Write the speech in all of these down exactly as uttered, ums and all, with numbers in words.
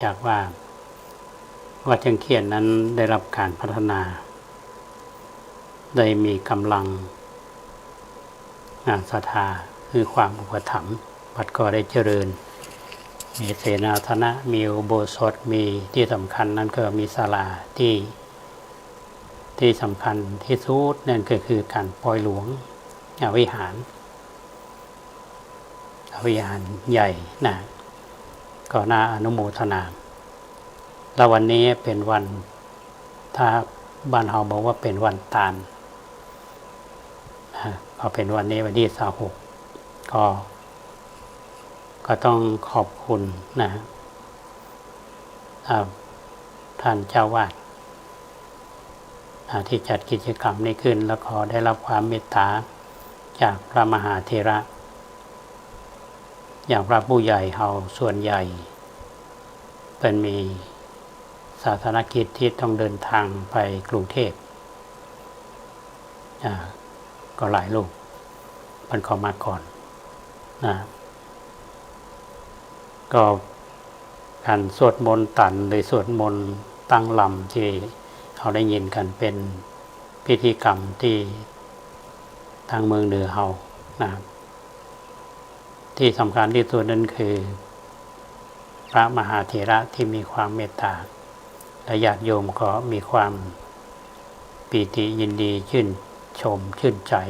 จากว่าวัดเชียงเคียนนั้นได้รับการพัฒนา ได้มีกำลัง อ่า ศรัทธา คือความอุปถัมภ์ วัดก็ได้เจริญ มีเสนาสนะ มีอุโบสถ มีที่สำคัญนั้นก็มีศาลาที่ ที่สำคัญที่สุดนั่นก็คือการปอยหลวง อ่า วิหาร อ่า วิหารใหญ่นะ ก็น่าอนุโมทนา แล้ววันนี้เป็นวัน ถ้าบ้านเฮาบอกว่าเป็นวันตาน นะ ก็เป็นวันนี้วันตี้ซาวหก ก็ ก็ต้องขอบคุณนะ อ่า ท่านเจ้าวาด อ่า ที่จัดกิจกรรมนี้ขึ้น แล้วก็ได้รับความเมตตาจากพระมหาเถระ อย่างพระผู้ใหญ่เฮาส่วนใหญ่เปิ้นมีศาสนกิจที่ต้องเดินทางไปกรุงเทพฯ อ่า ก็หลายรูป เปิ้นก็มาก่อนนะ ก็การสวดมนต์ตานหรือสวดมนต์ตั้งลำที่เฮาได้ยินกันเป็นพิธีกรรมที่ตางเมืองเหนือเฮานะ ที่สำคัญที่สุดนั่นคือ พระมหาเถระที่มีความเมตตา และญาติโยมก็มีความปีติยินดีชื่นชมชื่นใจ๋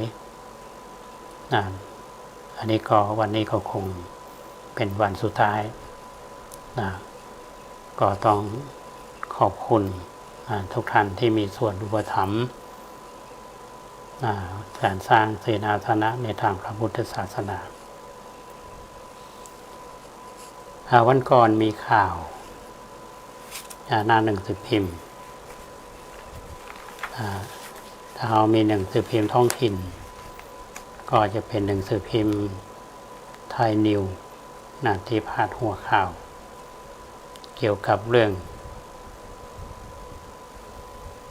นะ อันนี้ก็วันนี้ก็คงเป็นวันสุดท้ายนะ ก็ต้องขอบคุณนะ ทุกท่านที่มีส่วนอุปถัมภ์นะ การสร้างเสนาสนะในทางพระพุทธศาสนา อ่า วันก่อนมีข่าว อ่า หน้าหนังสือพิมพ์ อ่า ถ้าเฮามีหนังสือพิมพ์ท้องถิ่น ก็จะเป็นหนังสือพิมพ์ไทยนิวนะ ที่พาดหัวข่าว เกี่ยวกับเรื่อง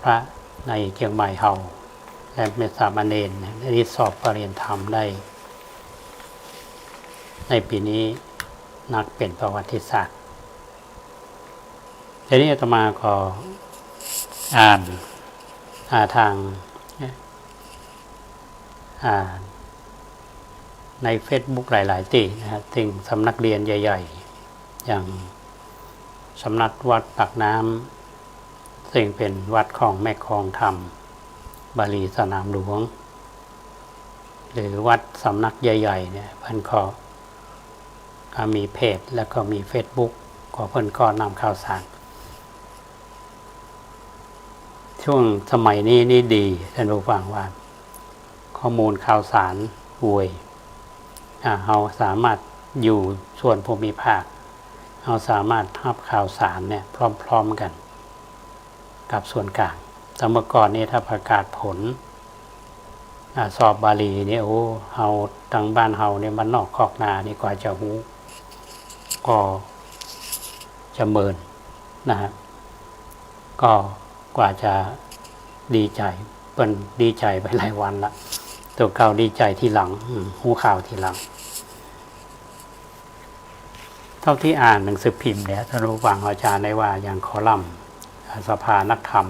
พระในเจียงใหม่เฮาและแม่สามเณรเนี่ยได้สอบปริญญาธรรมได้ ในปี๋นี้นับเป๋นประวัติศาสตร์ ทีนี้อาตมาก็อ่าน อ่า ทาง อ่า ในเฟซบุ๊กหลายๆ ตี้นะฮะ ซึ่งสำนักเรียนใหญ่ๆ อย่างสำนักวัดปากน้ำ ซึ่งเป๋นวัดของแม่ครองธรรม บาลีสนามหลวง หรือวัดสำนักใหญ่ๆ เนี่ย เปิ้นก็ อ่า มีเพจ แล้วก็มีเฟซบุ๊ก ก็เปิ้นก็นำข่าวสาร ช่วงสมัยนี้นี่ดี ท่านผู้ฟังว่า ข้อมูลข่าวสารอวย อ่า เฮาสามารถอยู่ส่วนภูมิภาค เฮาสามารถฮับข่าวสารเนี่ยพร้อมๆ กั๋นกับส่วนกลาง แต่เมื่อก่อนนี่ถ้าประกาศผล อ่า สอบบาลีนี่ โอ้ เฮาตางบ้านเฮานี่บ้านนอกคอกนานี่กว่าจะฮู้ ก็จะเมินนะฮะ ก็กว่าจะดีใจ๋ เปิ้นดีใจ๋ไปหลายวันละ ตั๋วเก่าดีใจ๋ทีหลัง อืม ฮู้ข่าวทีหลัง เท่าที่อ่านหนังสือพิมพ์เนี่ย ท่านผู้ฟังอาจารย์ได้ว่าอย่างคอลัมน์ อ่า สภานักธรรม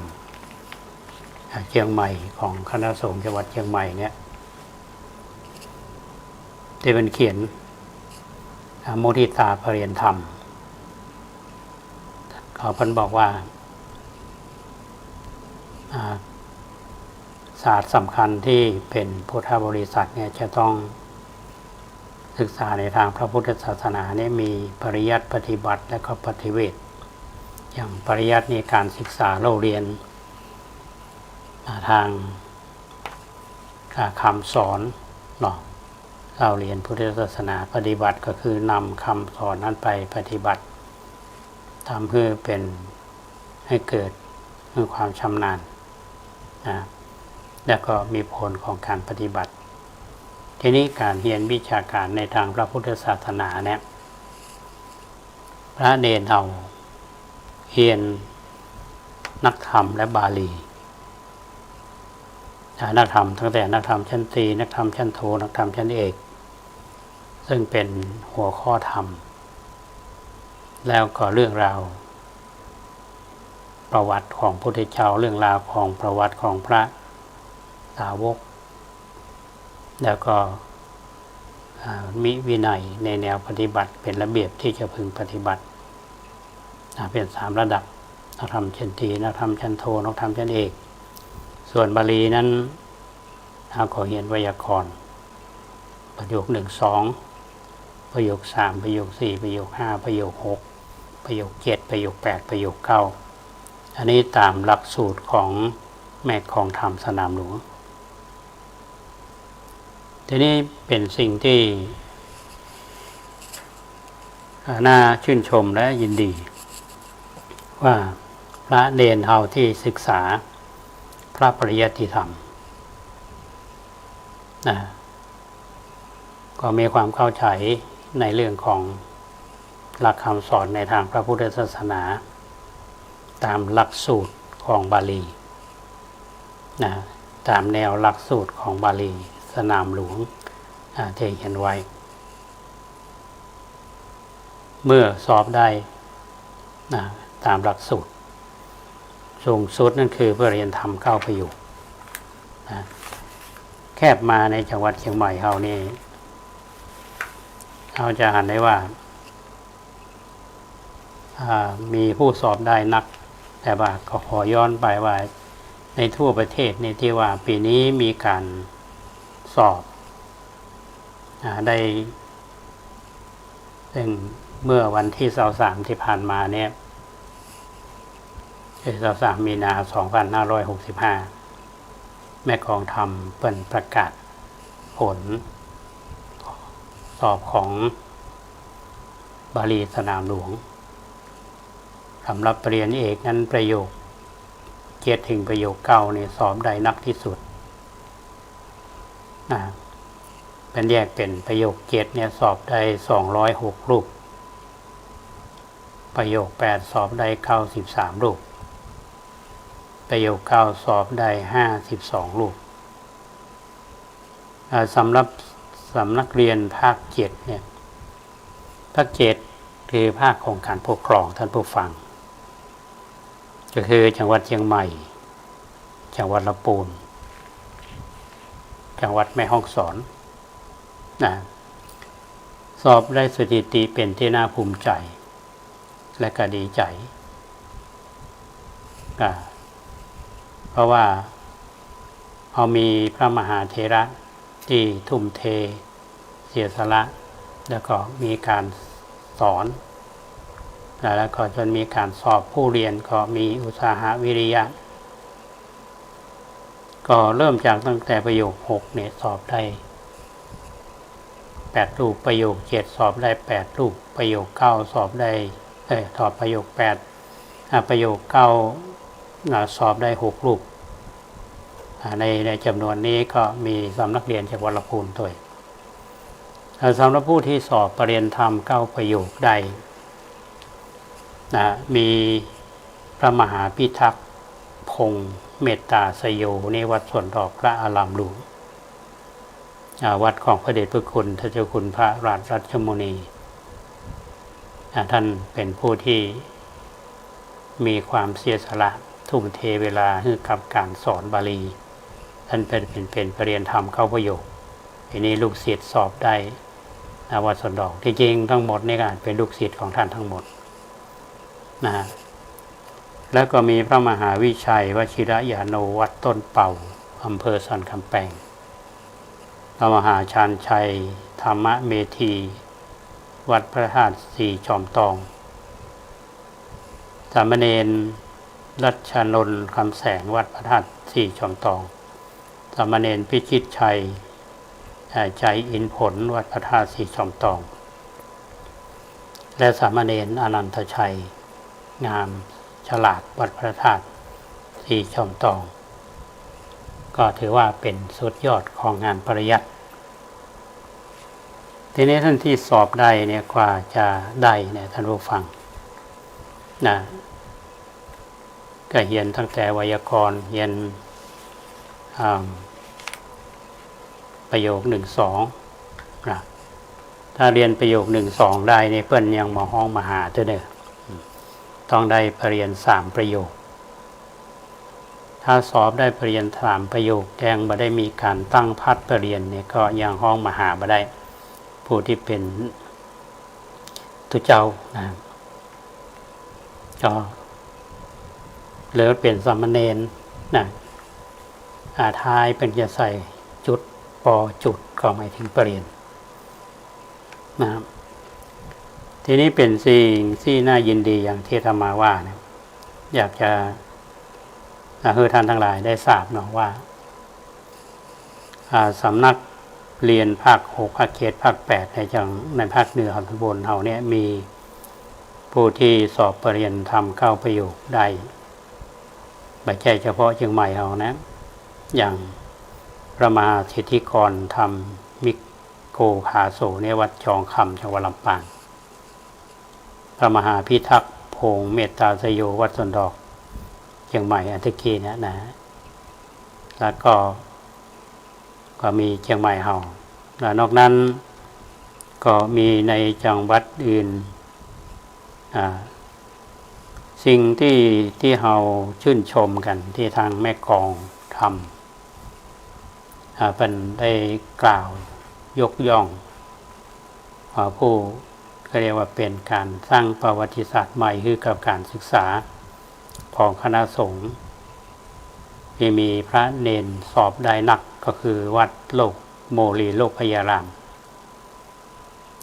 อ่า เจียงใหม่ของคณะสงฆ์จังหวัดเจียงใหม่เนี่ย ตี้เปิ้นเขียน อ่า มุทิตาปริญญาธรรม เขาเปิ้นบอกว่า อ่า ศาสตร์สำคัญตี้เป๋นพุทธบริษัทเนี่ยจะต้องศึกษาในตางพระพุทธศาสนาเนี่ยมีปริยัติปฏิบัติและก็ปฏิเวท อย่างปริยัตินี่ก๋านศึกษาเล่าเรียน อ่า ตาง อ่า กำสอนเนาะ เล่าเรียนพุทธศาสนา ปฏิบัติก็คือนำกำสอนนั้นไปปฏิบัติ ทำหื้อเป๋น หื้อเกิด หื้อความชำนาญนะ แล้วก็มีผลของก๋านปฏิบัติ ทีนี้ก๋านเฮียนวิชาก๋านในตางพระพุทธศาสนาเนี่ย พระเณรเฮาเฮียนนักธรรมและบาลี อ่า นักธรรมตั้งแต่นักธรรมชั้นตรี นักธรรมชั้นโท นักธรรมชั้นเอก ซึ่งเป๋นหัวข้อธรรม แล้วก็เรื่องราวประวัติของพุทธเจ้า เรื่องราวของประวัติของพระสาวก แล้วก็ อ่า มีวินัยในแนวปฏิบัติ เป๋นระเบียบตี้จะพึงปฏิบัติ อ่า เป๋นสามระดับ นักธรรมชั้นตรี นักธรรมชั้นโท นักธรรมชั้นเอก ส่วนบาลีนั้น เฮาก็เฮียนไวยากรณ์ ประโยคหนึ่ง สอง ประโยคสาม ประโยคสี่ ประโยคห้า ประโยคหก ประโยคเจ็ด ประโยคแปด ประโยคเก้า อันนี้ต๋ามหลักสูตรของแม่กองธรรมสนามหลวง ทีนี้เป๋นสิ่งตี้ อ่า น่าชื่นชมและยินดี ว่าพระเณรเฮาตี้ศึกษาพระปริยัติธรรม นะ ก็มีความเข้าใจ๋ในเรื่องของหลักคำสอนในตางพระพุทธศาสนา ต๋ามหลักสูตรของบาลี นะ ต๋ามแนวหลักสูตรของบาลีสนามหลวง อ่า ตี้เฮียนไว้ เมื่อสอบได้ นะ ต๋ามหลักสูตร สูงสุดนั้นคือประเรียนธรรมเก้าประโยค นะ แคบมาในจังหวัดเจียงใหม่เฮานี่ เฮาจะหันได้ว่า อ่า มีผู้สอบได้นัก แต่ว่าก็ขอย้อนไปว่า ในทั่วประเทศนี่ตี้ว่าปี๋นี้มีก๋านสอบ อ่า ได้ ซึ่งเมื่อวันตี้ซาวสามตี้ผ่านมาเนี่ย เอ่อ ซาวสามมีนา สองพันห้าร้อยหกสิบห้า แม่กองธรรมเปิ้นประกาศผลสอบของบาลีสนามหลวง สำหรับปริญญาเอกนั้นประโยคเจ็ดถึงประโยคเก้านี่สอบได้นักตี้สุด นะ เปิ้นแยกเป๋นประโยคเจ็ดเนี่ยสอบได้สองร้อยหกรูป ประโยคแปดสอบได้เก้าสิบสามรูป ประโยคเก้าสอบได้ห้าสิบสองรูป อ่า สำหรับ สำหรับนักเรียนภาคเจ็ดเนี่ย ภาคเจ็ดคือภาคของการปกครอง ท่านผู้ฟัง ก็คือจังหวัดเจียงใหม่ จังหวัดลำปูน จังหวัดแม่ฮ่องสอน นะ สอบได้สถิติเป๋นตี้น่าภูมิใจ๋ และก็ดีใจ๋ อ่า เพราะว่าเฮามีพระมหาเถระตี้ทุ่มเทเสียสละ แล้วก็มีก๋านสอน แล้วก็จนมีก๋านสอบผู้เรียนก็มีอุตสาหะวิริยะ ก็เริ่มจากตั้งแต่ประโยคหกเนี่ยสอบได้แปดรูป ประโยคเจ็ดสอบได้แปดรูป ประโยคเก้าสอบได้ เอ้ย สอบประโยคแปด อ่า ประโยคเก้า อ่า สอบได้หกรูป อ่า ใน ในจ๋ำนวนนี้ก็มีสำหรับนักเรียนจังหวัดลำปูนตวย อ่า สำหรับผู้ตี้สอบปริญญาธรรมเก้าประโยคได้ นะ มีพระมหาพิทักษ์พงษ์เมตตาสโย นี่วัดสวนดอก พระอารามหลวง อ่า วัดของพระเดชพระคุณท่านเจ้าคุณพระราชรัชมุนี อ่า ท่านเป๋นผู้ตี้มีความเสียสละทุ่มเทเวลาหื้อกับก๋านสอนบาลี ท่านเป๋น เป๋น เป๋นปริญญาธรรมเก้าประโยค ทีนี้ลูกศิษย์สอบได้ นะ วัดสวนดอก ที่จริงทั้งหมดนี่ก็เป๋นลูกศิษย์ของท่านทั้งหมด นะฮะ แล้วก็มีพระมหาวิชัยวชิรยาโน วัดต้นเปา อำเภอสันกำแปง พระมหาชาญชัยธรรมเมธี วัดพระธาตุสีจอมตอง สามเณรรัชนนท์ คำแสง วัดพระธาตุสีจอมตอง สามเณรพิชิตชัย เอ่อ ชัยอินทร์ผล วัดพระธาตุสีจอมตอง และสามเณรอนันตชัย งามฉลาด วัดพระธาตุสีจอมตอง ก็ถือว่าเป๋นสุดยอดของงานปริยัติ ทีนี้ต้านตี้สอบได้เนี่ย กว่าจะได้เนี่ย ท่านผู้ฟัง นะ ก็เฮียนตั้งแต่ไวยากรณ์ เฮียน อ่า ประโยคหนึ่ง สอง นะ ถ้าเฮียนประโยคหนึ่ง สอง ได้นี่ เปิ้นยังบ่ฮ้องมหาเตื้อเน่อ ต้องได้ปริญญาสามประโยค ถ้าสอบได้ปริญญาสามประโยค แต่ยังบ่ได้มีก๋านตั้งพัดปริญญาเนี่ย ก็ยังฮ้องมหาบ่ได้ ผู้ตี้เป๋นตุ๊เจ้านะ ก็ หรือเป๋นสามเณรนะ อา ท้ายเปิ้นจะใส่จุด ปอจุด ก็หมายเถิงปริญญา นะครับ ทีนี้เป๋นสิ่งตี้น่ายินดีอย่างตี้อาตมาว่าเนี่ย อยากจะ อ่า หื้อท่านตังหลายได้ทราบเนาะว่า อ่า สำนักเฮียนภาคหก ภาคเจ็ด ภาคแปด ในจัง ในภาคเหนือตอนบนเฮาเนี่ย มีผู้ตี้สอบปริญญาธรรมเก้าประโยคได้ บ่ใจ้เฉพาะเจียงใหม่เฮานะ อย่างพระมหาสิทธิกรธรรมิโกภาโสเนี่ย วัดจองคำ จังหวัดลำปาง พระมหาพิทักษ์พงษ์เมตตาสโย วัดสวนดอก เจียงใหม่ อันตะกี้เนี่ยนะ แล้วก็ ก็มีเจียงใหม่เฮา แล้วนอกนั้นก็มีในจังหวัดอื่น อ่า สิ่งตี้ ตี้เฮาชื่นชมกั๋น ตี้ตางแม่กลองธรรม อ่า เปิ้นได้กล่าวยกย่อง อ่า ผู้ ก็เรียกว่าเป๋นก๋านสร้างประวัติศาสตร์ใหม่หื้อกับก๋านศึกษาของคณะสงฆ์ ตี้มีพระเณรสอบได้นัก ก็คือวัดโลกโมลีโลกพยาราม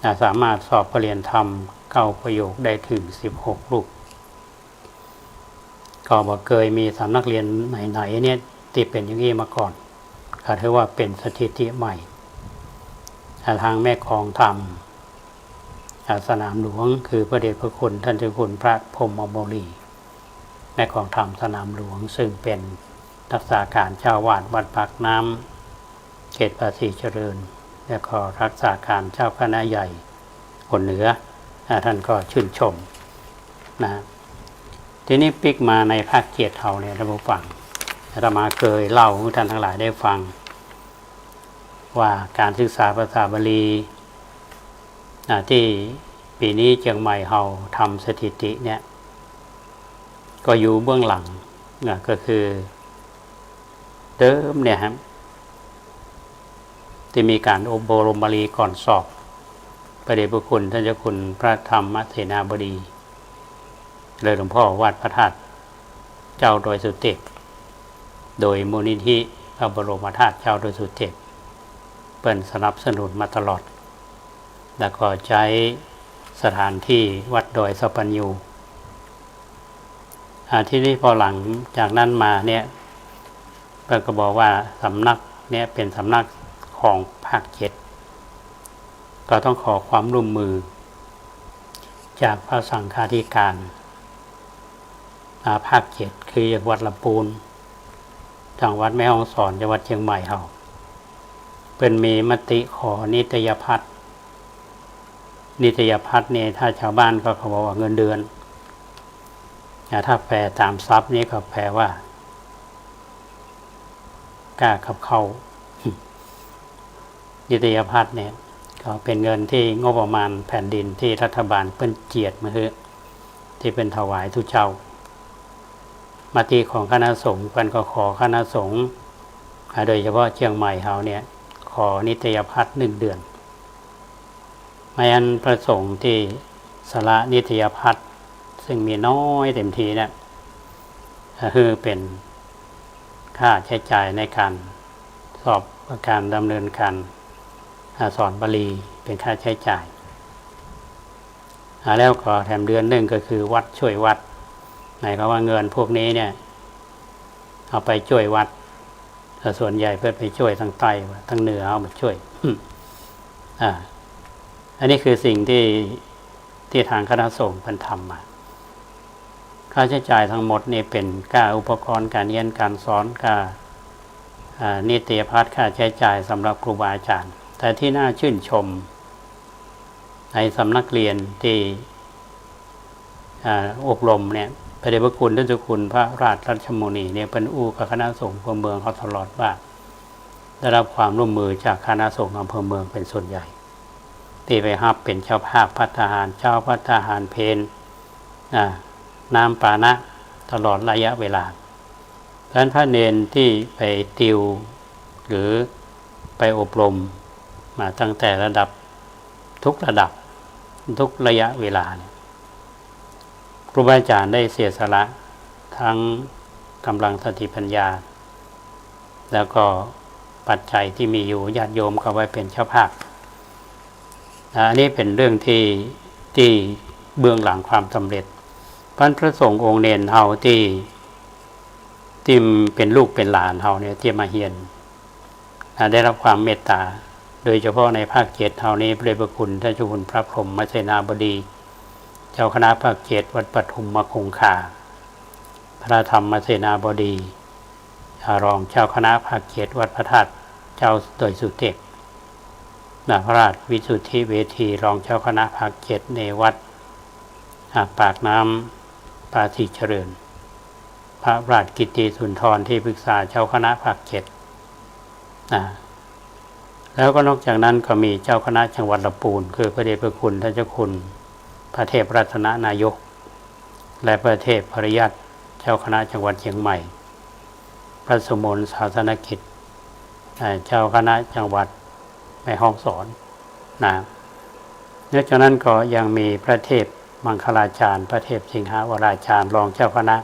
อ่า สามารถสอบปริญญาธรรมเก้าประโยคได้เถิงสิบหกรูป ก็บ่เกยมีสำนักเฮียนไหนๆ เนี่ย ตี้เป๋นอย่างอี้มาก่อน ก็ถือว่าเป๋นสถิติใหม่ อ่า ตางแม่กลองธรรม อ่า สนามหลวง คือพระเดชพระคุณท่านเจ้าคุณพระพรหมโมลี แม่กลองธรรมสนามหลวง ซึ่งเป๋นรักษาก๋านเจ้าอาวาสวัดปากน้ำ เขตภาษีเจริญ แล้วก็รักษาก๋านเจ้าคณะใหญ่คนเหนือ อ่า ท่านก็ชื่นชมนะ ทีนี้ปิ๊กมาในภาคเจ็ดเฮาเนี่ย ท่านผู้ฟัง อาตมาเกยเล่าหื้อท่านตังหลายได้ฟัง ว่าก๋านศึกษาภาษาบาลี อ่า ตี้ปี๋นี้เจียงใหม่เฮาทำสถิติเนี่ย ก็อยู่เบื้องหลังนะ ก็คือเดิมเนี่ยครับ ตี้มีก๋านอบรมบาลีก่อนสอบ พระเดชพระคุณท่านเจ้าคุณพระธรรมเสนาบดี หรือหลวงพ่อวัดพระธาตุเจ้าดอยสุเทพ โดยมูลนิธิพระบรมธาตุเจ้าดอยสุเทพ เปิ้นสนับสนุนมาตลอด แล้วก็ใจ๊สถานที่วัดดอยสัพพัญญู อ่า ทีนี้พอหลังจากนั้นมาเนี่ย เปิ้นก็บอกว่าสำนักเนี่ยเป๋นสำนักของภาคเจ็ด ก็ต้องขอความร่วมมือจากพระสังฆาธิการ อ่า ภาคเจ็ด คือวัดลำปูน จังหวัดแม่ฮ่องสอน จังหวัดเจียงใหม่เฮา เปิ้นมีมติขอนิตยพัฒน์ นิตยพัฒน์เนี่ย ถ้าชาวบ้านก็เขาบอกว่าเงินเดือน อ่า ถ้าแปลตามศัพท์นี่ก็แปลว่า ก้ากับข้าว นิตยพัฒน์เนี่ย ก็เป๋นเงินตี้งบประมาณแผ่นดินตี้รัฐบาลเปิ้นเจียดมาหื้อ ตี้เปิ้นถวายตุ๊เจ้า มติของคณะสงฆ์ เปิ้นก็ขอคณะสงฆ์ อ่า โดยเฉพาะเจียงใหม่เฮาเนี่ย ขอนิตยพัฒน์หนึ่งเดือน ไม่อั้นพระสงฆ์ตี้สละนิตยพัฒน์ ซึ่งมีน้อยเต็มทีเนี่ย ก็คือเป๋นค่าใจ๊จ่ายในก๋านสอบ ก๋านดำเนินก๋าน อ่า สอนบาลี เป๋นค่าใจ๊จ่าย อ่า แล้วก็แถมเดือนนึ่งก็คือวัดช่วยวัด หมายความว่าเงินพวกนี้เนี่ย เอาไปจ้วยวัด แต่ส่วนใหญ่เปิ้นไปจ้วยตางใต้ ตางเหนือเอามาจ้วย อ่า อันนี้คือสิ่งตี้ ตี้ตางคณะสงฆ์เปิ้นทำมา ค่าใจ๊จ่ายตังหมดนี่เป๋นก้าอุปกรณ์ก๋านเฮียนก๋านสอน ก้า อ่า นิตยพัฒน์ ค่าใจ๊จ่ายสำหรับครูบาอาจารย์ แต่ตี้น่าชื่นชม ในสำนักเฮียนตี้ อ่า อบรมเนี่ย พระเดชพระคุณท่านเจ้าคุณพระราชรัชมุนีเนี่ย เปิ้นอู้กับคณะสงฆ์อำเภอเมืองเฮาตลอดว่า ได้รับความร่วมมือจากคณะสงฆ์อำเภอเมืองเป๋นส่วนใหญ่ ตี้ไปฮับเป๋นเจ้าภาพภัตตาหารเจ๊า ภัตตาหารเพล อ่า น้ำปานะตลอดระยะเวลา เพราะฉะนั้นพระเณรตี้ไปติวหรือไปอบรมมาตั้งแต่ระดับทุกระดับทุกระยะเวลาเนี่ย ครูบาอาจารย์ได้เสียสละทั้งกำลังสติปัญญา แล้วก็ปัจจัยตี้มีอยู่ ญาติโยมก็ไว้เป๋นเจ้าภาพนะ อันนี้เป๋นเรื่องตี้ ตี้เบื้องหลังความสำเร็จ เพราะฉะนั้นพระสงฆ์องค์เณรเฮาตี้ ตี้เป๋นลูกเป๋นหลานเฮาเนี่ยตี้มาเฮียนนะ ได้รับความเมตตา โดยเฉพาะในภาคเจ็ดเฮานี้ พระเดชพระคุณท่านเจ้าคุณพระพรหมเสนาบดี เจ้าคณะภาคเจ็ดวัดปทุมมคงคา พระธรรมเสนาบดี อ่า รองเจ้าคณะภาคเจ็ดวัดพระธาตุเจ้าดอยสุเทพนะ พระราชวิสุทธิเวที รองเจ้าคณะภาคเจ็ดในวัด อ่า ปากน้ำภาษีเจริญ พระราชกิตติสุนทร ที่ปรึกษาเจ้าคณะภาคเจ็ดนะ แล้วก็นอกจากนั้นก็มีเจ้าคณะจังหวัดลำปูน คือพระเดชพระคุณท่านเจ้าคุณพระเทพรัตนนายก และพระเทพปริยัติ เจ้าคณะจังหวัดเชียงใหม่ พระสุมนศาสนกิจ อ่า เจ้าคณะจังหวัดแม่ฮ่องสอนนะ นอกจากนั้นก็ยังมีพระเทพมังคลาจารย์ พระเทพสิงหวราจารย์ รองเจ้าคณะ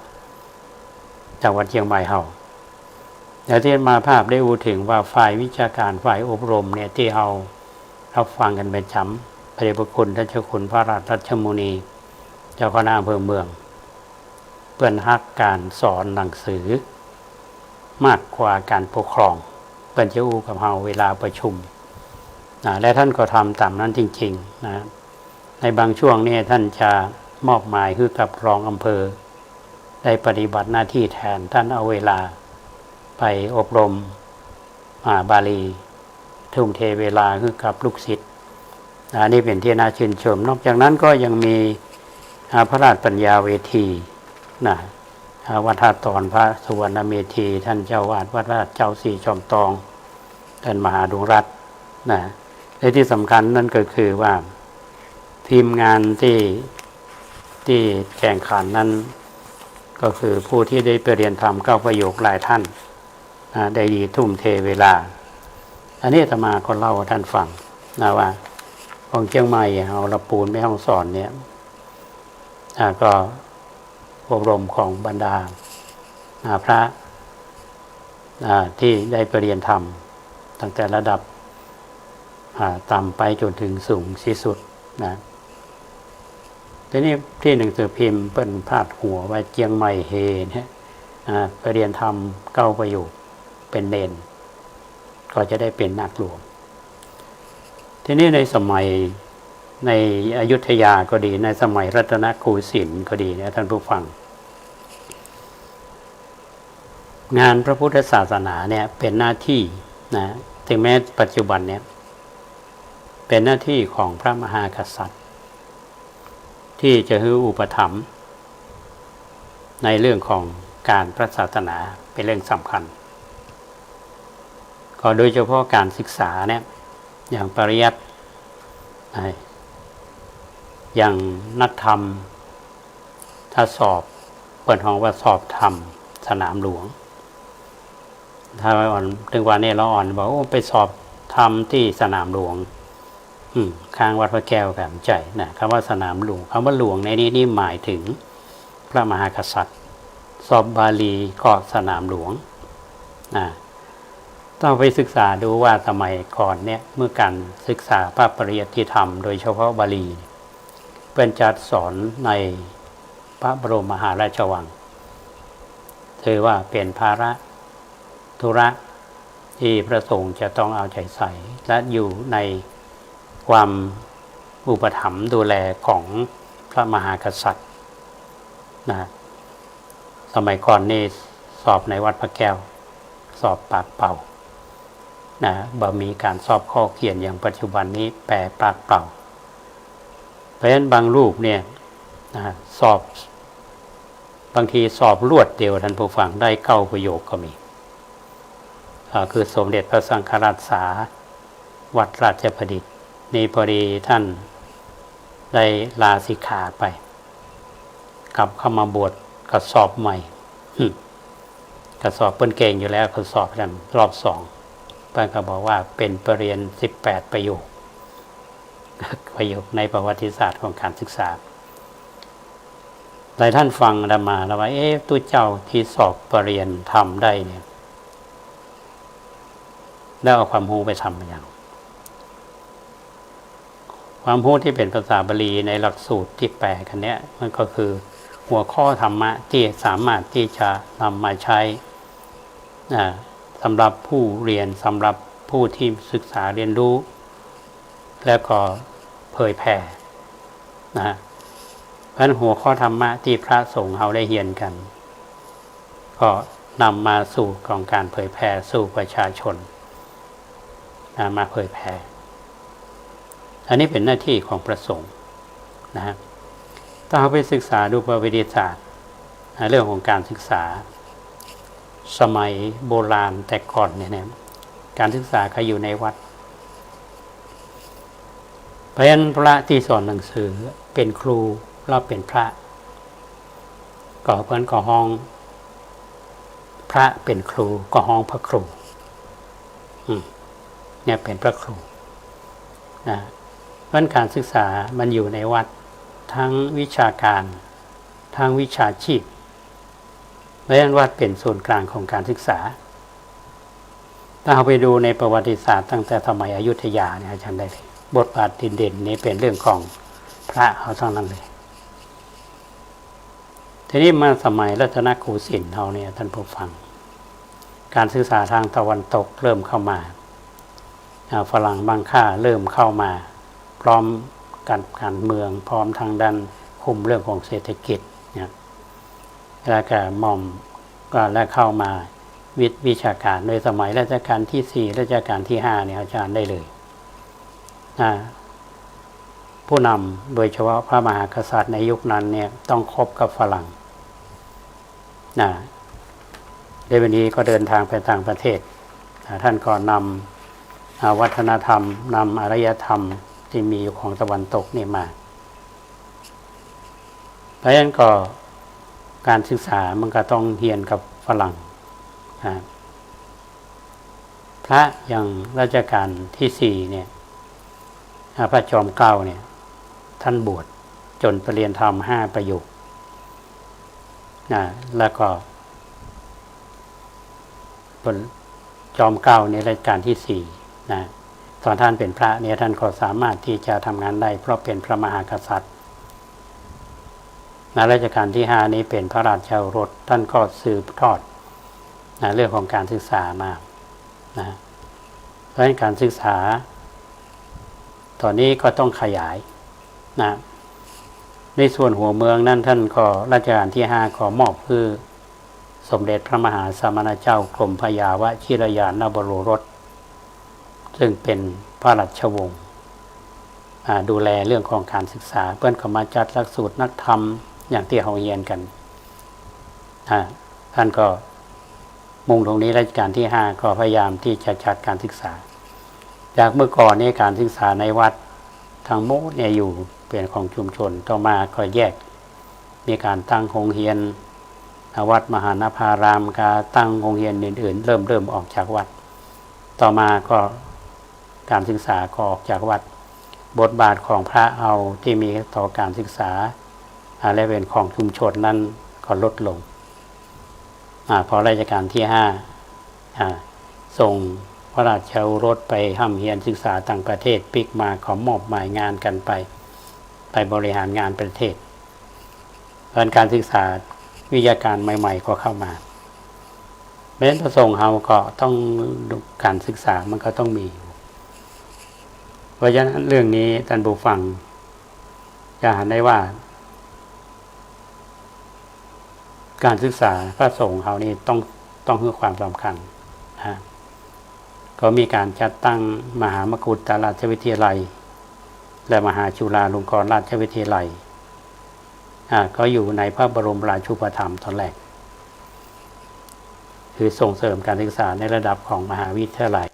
จังหวัดเชียงใหม่เฮา แล้วตี้อาตมาภาพได้อู้เถิงว่าฝ่ายวิชาการ ฝ่ายอบรมเนี่ย ตี้เฮารับฟังกั๋นเป๋นประจ๋ำ พระเดชพระคุณท่านเจ้าคุณพระราชรัชมุนี เจ้าคณะอำเภอเมือง เปิ้นฮักก๋านสอนหนังสือมากกว่าก๋านปกครอง เปิ้นจะอู้กับเฮาเวลาประชุมนะ และท่านก็ทำต๋ามนั้นจริงๆ นะ ในบางช่วงเนี่ยท่านจะมอบหมายหื้อกับรองอำเภอได้ปฏิบัติหน้าที่แทน ท่านเอาเวลาไปอบรม อ่า บาลี ทุ่มเทเวลาหื้อกับลูกศิษย์ อันนี้เป๋นตี้น่าชื่นชม นอกจากนั้นก็ยังมี อ่า พระราชปัญญาเวทีนะ อ่า วัดท่าตอน พระสุวรรณเมธี ท่านเจ้าอาวาสวัดพระธาตุเจ้าสี่จอมตอง ท่านมหาดวงรัตน์นะ และตี้สำคัญนั้นก็คือว่าทีมงานตี้ ตี้แข่งขันนั้น ก็คือผู้ตี้ได้ไปเรียนธรรมเก้าประโยคหลายท่าน นะ ได้ดีทุ่มเทเวลา อันนี้อาตมาก็เล่าหื้อท่านฟังนะว่า ของเชียงใหม่เฮา ลำปูน แม่ฮ่องสอนเนี่ย อ่า ก็อบรมของบรรดา อ่า พระ อ่า ตี้ได้ไปเรียนธรรมตั้งแต่ระดับ อ่า ต่ำไปจ๋นเถิงสูงตี้สุดนะ ทีนี้ตี้หนังสือพิมพ์เปิ้นพาดหัวว่าเจียงใหม่เฮเนี่ย อ่า ไปเรียนธรรมเก้าประโยคเป๋นเณร ก็จะได้เป๋นนาคหลวง ทีนี้ในสมัย ในอยุธยาก็ดี ในสมัยรัตนโกสินทร์ก็ดีนะท่านผู้ฟัง งานพระพุทธศาสนาเนี่ยเป๋นหน้าตี้นะ ถึงแม้ปัจจุบันเนี่ยเป๋นหน้าตี้ของพระมหากษัตริย์ ตี้จะหื้ออุปถัมภ์ในเรื่องของก๋านพระศาสนาเป๋นเรื่องสำคัญ ก็โดยเฉพาะก๋านศึกษาเนี่ย อย่างปริยัติ นะ อย่างนักธรรม ถ้าสอบ เปิ้นฮ้องว่าสอบธรรมสนามหลวง ถ้าอ่อน เถิงวันนี้ลาวอ่อนบอก โอ้ ไปสอบธรรมตี้สนามหลวง อืม ข้างวัดพระแก้วกั๋น ใจ้นะ กำว่าสนามหลวง กำว่าหลวงในนี้นี่หมายเถิงพระมหากษัตริย์ สอบบาลีก็สนามหลวง นะ ต้องไปศึกษาดูว่าสมัยก่อนเนี่ย เมื่อก๋านศึกษาพระปริยัติธรรม โดยเฉพาะบาลี เปิ้นจัดสอนในพระบรมมหาราชวัง ถือว่าเป๋นภาระธุระตี้พระสงฆ์จะต้องเอาใจ๋ใส่ และอยู่ในความอุปถัมภ์ดูแลของพระมหากษัตริย์นะ สมัยก่อนนี่สอบในวัดพระแก้ว สอบปากเปล่านะ บ่มีก๋านสอบข้อเขียนอย่างปัจจุบันนี้แปลปากเปล่า เพราะฉะนั้นบางรูปเนี่ยนะ สอบ บางทีสอบรวดเดียวท่านผู้ฟัง ได้เก้าประโยคก็มี อ่า คือสมเด็จพระสังฆราชสา วัดราชประดิษฐ์ นี่พอดีท่านได้ลาสิกขาไป กลับเข้ามาบวชก็สอบใหม่ หึ ก็สอบ เปิ้นเก่งอยู่แล้ว ก็สอบกั๋นรอบสอง เปิ้นก็บอกว่าเป๋นปริญญาสิบแปดประโยค ประโยคในประวัติศาสตร์ของการศึกษา หลายท่านฟังอาตมาแล้วว่า เอ๊ะ ตุ๊เจ้าตี้สอบปริญญาธรรมได้เนี่ย ได้เอาความฮู้ไปทำอะหยัง ความฮู้ตี้เป๋นภาษาบาลีในหลักสูตรตี้แปลกั๋นเนี่ย มันก็คือหัวข้อธรรมะตี้สามารถตี้จะนำมาใช้ อ่า สำหรับผู้เรียน สำหรับผู้ตี้ศึกษาเรียนรู้ แล้วก็เผยแผ่ นะฮะ เพราะฉะนั้นหัวข้อธรรมะตี้พระสงฆ์เฮาได้เฮียนกั๋น ก็นำมาสู่ของการเผยแผ่สู่ประชาชน นะ มาเผยแผ่ อันนี้เป๋นหน้าตี้ของพระสงฆ์ นะฮะ ถ้าเฮาไปศึกษาดูประวัติศาสตร์ นะ เรื่องของการศึกษา สมัยโบราณแต่ก่อนเนี่ยนะ การศึกษาก็อยู่ในวัด เพราะฉะนั้นพระตี้สอนหนังสือเป๋นครู แล้วเป๋นพระ ก็เปิ้นก็ฮ้อง พระเป๋นครู ก็ฮ้องพระครู อืม เนี่ยเป๋นพระครู นะ เพราะฉะนั้นการศึกษามันอยู่ในวัด ทั้งวิชาการ ทั้งวิชาชีพ เพราะฉะนั้นวัดเป๋นศูนย์กลางของการศึกษา ถ้าเฮาไปดูในประวัติศาสตร์ตั้งแต่สมัยอยุธยาเนี่ย อาจารย์ได้เลย บทบาทเด่นๆ นี่เป๋นเรื่องของพระเฮาทั้งนั้นเลย ทีนี้มาสมัยรัตนโกสินทร์เฮาเนี่ย ท่านผู้ฟัง การศึกษาทางตะวันตกเริ่มเข้ามา อ่า ฝรั่งมังค่าเริ่มเข้ามา พร้อมการ การเมือง พร้อมทางด้านคุมเรื่องของเศรษฐกิจเนี่ย แล้วก็หม่อมก็ และเข้ามาวิ วิชาการ โดยสมัยรัชกาลที่สี่ รัชกาลที่ห้าเนี่ย อาจารย์ได้เลย อ่า ผู้นำ โดยเฉพาะพระมหากษัตริย์ในยุคนั้นเนี่ย ต้องคบกับฝรั่ง นะ เดวิดนีก็เดินทางไปต่างประเทศ อ่า ท่านก็นำ อ่า วัฒนธรรม นำอารยธรรมตี้มีอยู่ของตะวันตกนี่มา เพราะฉะนั้นก็การศึกษามันก็ต้องเฮียนกับฝรั่ง อ่า พระอย่างรัชกาลที่สี่เนี่ย อ่า พระจอมเกล้าเนี่ย ท่านบวชจ๋นปริญญาธรรมห้าประโยค นะ แล้วก็ จอมเกล้าในรัชกาลที่สี่ นะ ต๋อนท่านเป๋นพระเนี่ย ท่านก็สามารถตี้จะทำงานได้ เพราะเป๋นพระมหากษัตริย์ นะ รัชกาลที่ห้านี้เป๋นพระราชโอรส ท่านก็สืบทอด นะ เรื่องของการศึกษามา นะ เพราะฉะนั้นการศึกษา ต๋อนนี้ก็ต้องขยาย นะ ในส่วนหัวเมืองนั้น ท่านก็ รัชกาลที่ห้าก็มอบหื้อสมเด็จพระมหาสมณเจ้ากรมพยาวชิรญาณวโรรส ซึ่งเป๋นพระราชวงศ์ อ่า ดูแลเรื่องของการศึกษา เปิ้นก็มาจัดหลักสูตรนักธรรมอย่างตี้เฮาเฮียนกั๋น อ่า ท่านก็มุ่งตรงนี้ รัชกาลที่ห้าก็พยายามตี้จะจัดการศึกษา จากเมื่อก่อนนี้การศึกษาในวัดทั้งหมดเนี่ยอยู่เป๋นของชุมชน ต่อมาก็แยก มีการตั้งโฮงเฮียน วัดมหานภาราม การตั้งโฮงเฮียนอื่นๆ เริ่ม เริ่มออกจากวัด ต่อมาก็การศึกษาก็ออกจากวัด บทบาทของพระเฮาตี้มีต่อการศึกษา อ่า และเป๋นของชุมชนนั้นก็ลดลง อ่า พอรัชกาลที่ห้า อ่า ส่งพระราชโอรสไปฮ่ำเฮียนศึกษาต่างประเทศ ปิ๊กมาก็มอบหมายงานกั๋นไป ไปบริหารงานประเทศ เพราะฉะนั้นการศึกษาวิชาการใหม่ๆ ก็เข้ามา เพราะฉะนั้นพระสงฆ์เฮาก็ต้อง การศึกษามันก็ต้องมีอยู่ เพราะฉะนั้นเรื่องนี้ท่านผู้ฟังจะหันได้ว่า การศึกษาพระสงฆ์เฮานี่ต้อง ต้องหื้อความสำคัญนะ ก็มีการจัดตั้งมหามกุฏราชวิทยาลัย และมหาจุฬาลงกรณราชวิทยาลัย อ่า ก็อยู่ในพระบรมราชูปถัมภ์ต๋อนแรก คือส่งเสริมการศึกษาในระดับของมหาวิทยาลัย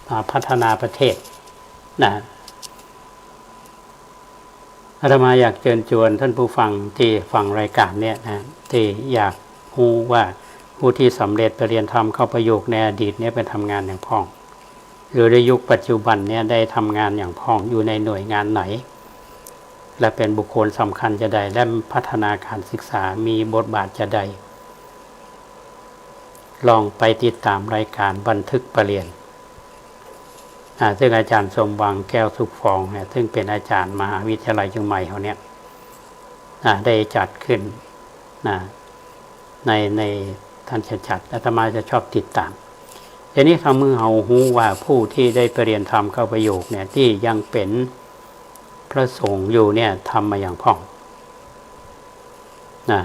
อ่า พัฒนาประเทศนะ อาตมาอยากเจิญจวนท่านผู้ฟังตี้ฟังรายก๋านเนี่ยนะ ตี้อยากฮู้ว่าผู้ตี้สำเร็จไปเรียนทำเข้าประโยคในอดีตเนี่ยไปทำงานอย่างพ่อง หรือในยุคปัจจุบันเนี่ยได้ทำงานอย่างพ่อง อยู่ในหน่วยงานไหน และเป๋นบุคคลสำคัญจาใด และพัฒนาก๋านศึกษามีบทบาทจาใด ลองไปติดต๋ามรายก๋านบันทึกไปเรียน อ่า ซึ่งอาจ๋ารย์สมหวัง แก้วสุขฟองเนี่ย ซึ่งเป๋นอาจ๋ารย์มหาวิทยาลัยเจียงใหม่เฮาเนี่ย อ่า ได้จัดขึ้นนะ ใน ในท่านจะจัด อาตมาจะชอบติดต๋าม ทีนี้ทำหื้อเฮาฮู้ว่าผู้ตี้ได้ไปเรียนทำเข้าประโยคเนี่ย ตี้ยังเป๋นพระสงฆ์อยู่เนี่ย ทำมาอย่างพ่อง นะ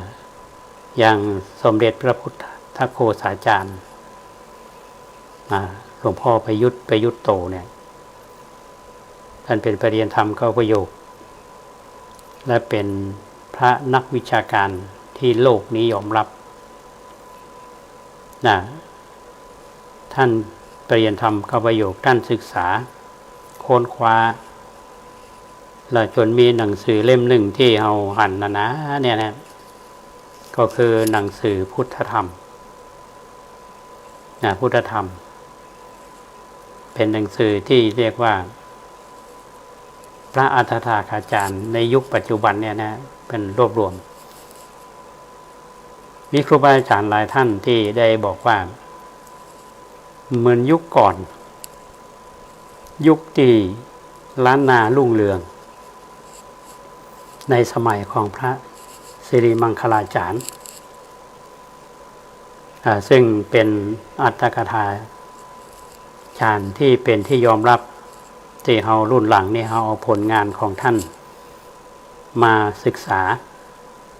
อย่างสมเด็จพระพุทธโฆษาจารย์ นะ หลวงพ่อประยุทธ์ ประยุทธ์โตเนี่ย ท่านเป๋นไปเรียนทำเข้าประโยค และเป๋นพระนักวิชาก๋านตี้โลกนี้ยอมรับ นะ ท่านไปเรียนทำเข้าประโยค ท่านศึกษา ค้นคว้า และจ๋นมีหนังสือเล่มนึ่งตี้เฮาหันนานาๆ เนี่ยนะ ก็คือหนังสือพุทธธรรม นะ พุทธธรรม เป๋นหนังสือตี้เรียกว่า พระอัฏฐกถาจารย์ในยุคปัจจุบันเนี่ยนะ เป๋นรวบรวม มีครูบาอาจ๋ารย์หลายท่านตี้ได้บอกว่า เหมือนยุคก่อน ยุคตี้ล้านนารุ่งเรือง ในสมัยของพระสิริมังคลาจารย์ อ่า ซึ่งเป๋นอัฏฐกถาจารย์ตี้เป๋นตี้ยอมรับ ตี้เฮารุ่นหลังนี่เฮาเอาผลงานของท่านมาศึกษา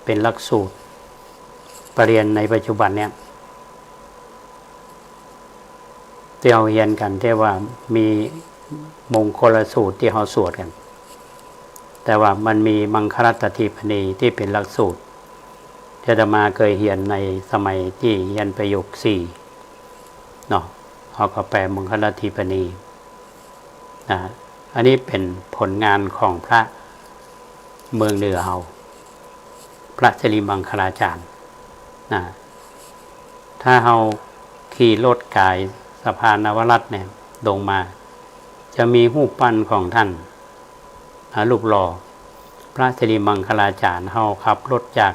เป๋นหลักสูตรไปเรียนในปัจจุบันเนี่ย ตี้เฮาเฮียนกั๋นตี้ว่ามีมงคลสูตรตี้เฮาสวดกั๋น แต่ว่ามันมีมังคลัฏฐิปณีตี้เป๋นหลักสูตร ตี้อาตมาเกยเฮียนในสมัยตี้เฮียนประโยคสี่เนาะ เฮาก็แปลมังคลัฏฐิปณี นะ อันนี้เป๋นผลงานของพระเมืองเหนือเฮา พระสิริมังคลาจารย์ นะ ถ้าเฮาขี่รถก๋ายสะพานนวรัตน์เนี่ยลงมา จะมีรูปปั้นของท่าน อ่า รูปหล่อพระสิริมังคลาจารย์ เฮาขับรถจาก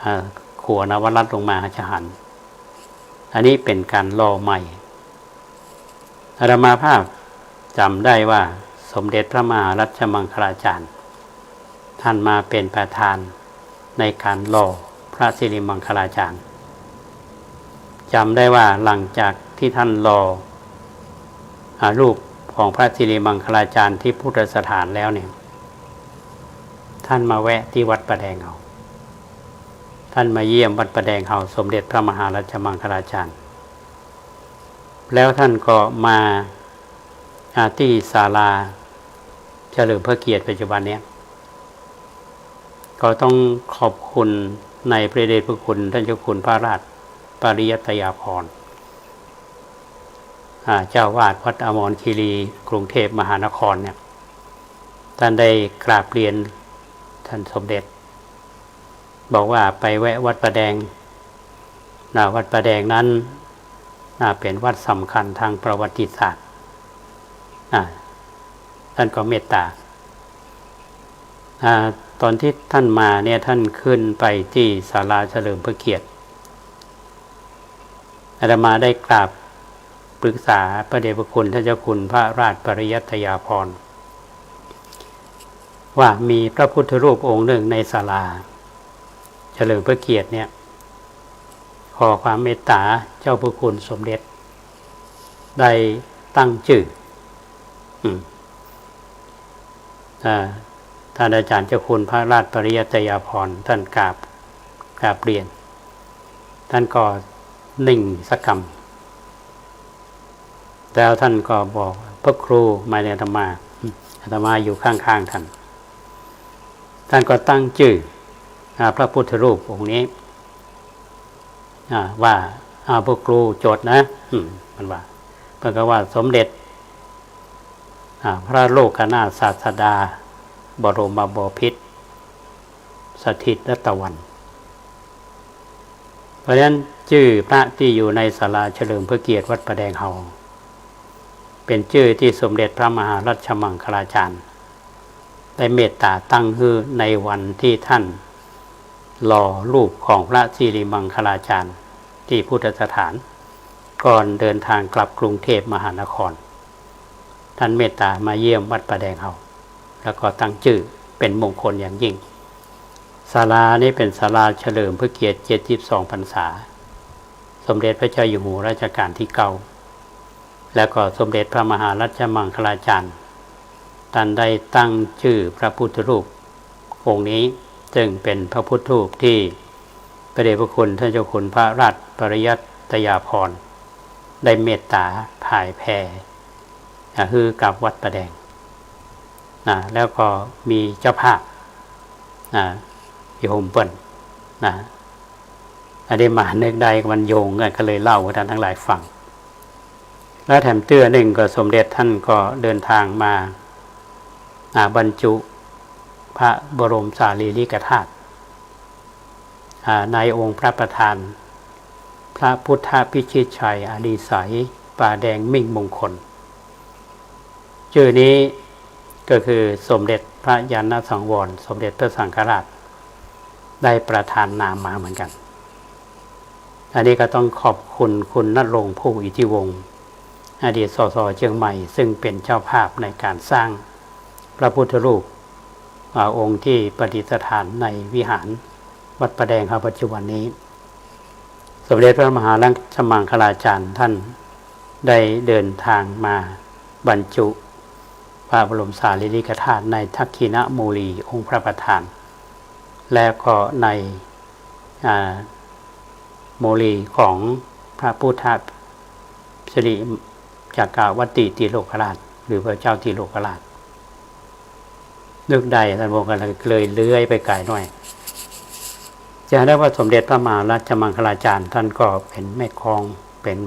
อ่า ขัวนวรัตน์ลงมาจะหัน อันนี้เป๋นก๋านหล่อใหม่ อาตมาภาพจ๋ำได้ว่าสมเด็จพระมหารัชมังคลาจารย์ ท่านมาเป๋นประธานในก๋านหล่อพระสิริมังคลาจารย์ จ๋ำได้ว่าหลังจากตี้ท่านหล่อ อ่า รูปของพระสิริมังคลาจารย์ตี้พุทธสถานแล้วเนี่ย ท่านมาแวะตี้วัดป่าแดงเฮา ท่านมาเยี่ยมวัดป่าแดงเฮา สมเด็จพระมหารัชมังคลาจารย์ แล้วท่านก็มา อ่า ตี้ศาลาเฉลิมพระเกียรติปัจจุบันเนี่ย ก็ต้องขอบคุณในพระเดชพระคุณท่านเจ้าคุณพระราชปริยัตยาภรณ์ อ่า เจ้าอาวาสวัดอมรคีรี กรุงเทพมหานครเนี่ย ท่านได้กราบเรียนท่านสมเด็จ บอกว่าไปแวะวัดป่าแดง นะ วัดป่าแดงนั้น นะ เป๋นวัดสำคัญตางประวัติศาสตร์ นะ ท่านก็เมตต๋า อ่า ต๋อนตี้ท่านมาเนี่ย ท่านขึ้นไปตี้ศาลาเฉลิมพระเกียรติ อาตมาได้กราบปรึกษาพระเดชพระคุณท่านเจ้าคุณพระราชปริยัตยาภรณ์ ว่ามีพระพุทธรูปองค์นึ่งในศาลาเฉลิมพระเกียรติเนี่ย ขอความเมตต๋าเจ้าพระคุณสมเด็จได้ตั้งจื้อ อืม อ่า ท่านอาจารย์เจ้าคุณพระราชปริยัตยาภรณ์ ท่านกราบ กราบเรียน ท่านก็นิ่งสักกำ แล้วท่านก็บอก พระครู หมายถึงอาตมา อาตมาอยู่ข้างๆ ท่าน ท่านก็ตั้งจื้อ อ่า พระพุทธรูปองค์นี้ อ่า ว่า อ่า พระครูจดนะ อืม มันว่า เปิ้นก็ว่าสมเด็จ อ่า พระโลกนาถศาสดา บรมบพิตร สถิตรัตนวัน เพราะฉะนั้นจื้อพระตี้อยู่ในศาลาเฉลิมพระเกียรติวัดป่าแดงเฮา เป๋นจื้อตี้สมเด็จพระมหารัชมังคลาจารย์ ได้เมตต๋าตั้งหื้อในวันตี้ท่านหล่อรูปของพระสิริมังคลาจารย์ตี้พุทธสถาน ก่อนเดินทางกลับกรุงเทพมหานคร ท่านเมตต๋ามาเยี่ยมวัดป่าแดงเฮา แล้วก็ตั้งจื้อเป๋นมงคลอย่างยิ่ง ศาลานี้เป๋นศาลาเฉลิมพระเกียรติเจ็ดสิบสองพรรษา สมเด็จพระเจ้าอยู่หัวรัชกาลที่เก้า แล้วก็สมเด็จพระมหารัชมังคลาจารย์ ท่านได้ตั้งจื้อพระพุทธรูปองค์นี้ ซึ่งเป๋นพระพุทธรูปตี้พระเดชพระคุณท่านเจ้าคุณพระราชปริยัตยาภรณ์ ได้เมตต๋าผายแผ่ อ่า หื้อกับวัดป่าแดง นะ แล้วก็มีเจ้าภาพ นะ โยมเปิ้น นะ อันนี้มานึกได้มันโยงกั๋น ก็เลยเล่าหื้อต้านตังหลายฟัง แล้วแถมเตื้อนึ่งก็สมเด็จท่านก็เดินทางมา อ่า บรรจุพระบรมสารีริกธาตุ อ่า ในองค์พระประธาน พระพุทธพิชิตชัยอดิไสย ป่าแดงมิ่งมงคล จื้อนี้ก็คือสมเด็จพระญาณสังวร สมเด็จพระสังฆราช ได้ประทานนามมาเหมือนกั๋น อันนี้ก็ต้องขอบคุณคุณณรงค์ ผู้อิทธิวงศ์ อดีต สส เจียงใหม่ ซึ่งเป๋นเจ้าภาพในก๋านสร้างพระพุทธรูป อ่า องค์ตี้ประดิษฐานในวิหารวัดป่าแดงเฮาปัจจุบันนี้ สมเด็จพระมหารัชมังคลาจารย์ท่านได้เดินทางมาบรรจุพระบรมสารีริกธาตุในทักขิณโมลีองค์พระประธาน และก็ใน อ่า โมลีของพระพุทธสิริจักรวรรติติโลกราช หรือพระเจ้าติโลกราช นึกได้ต้านบอกกันเลยเลื้อยไปไก๋หน้อย จะได้ว่าสมเด็จพระมหารัชมังคลาจารย์ท่านก็เป๋นแม่กลอง เป๋น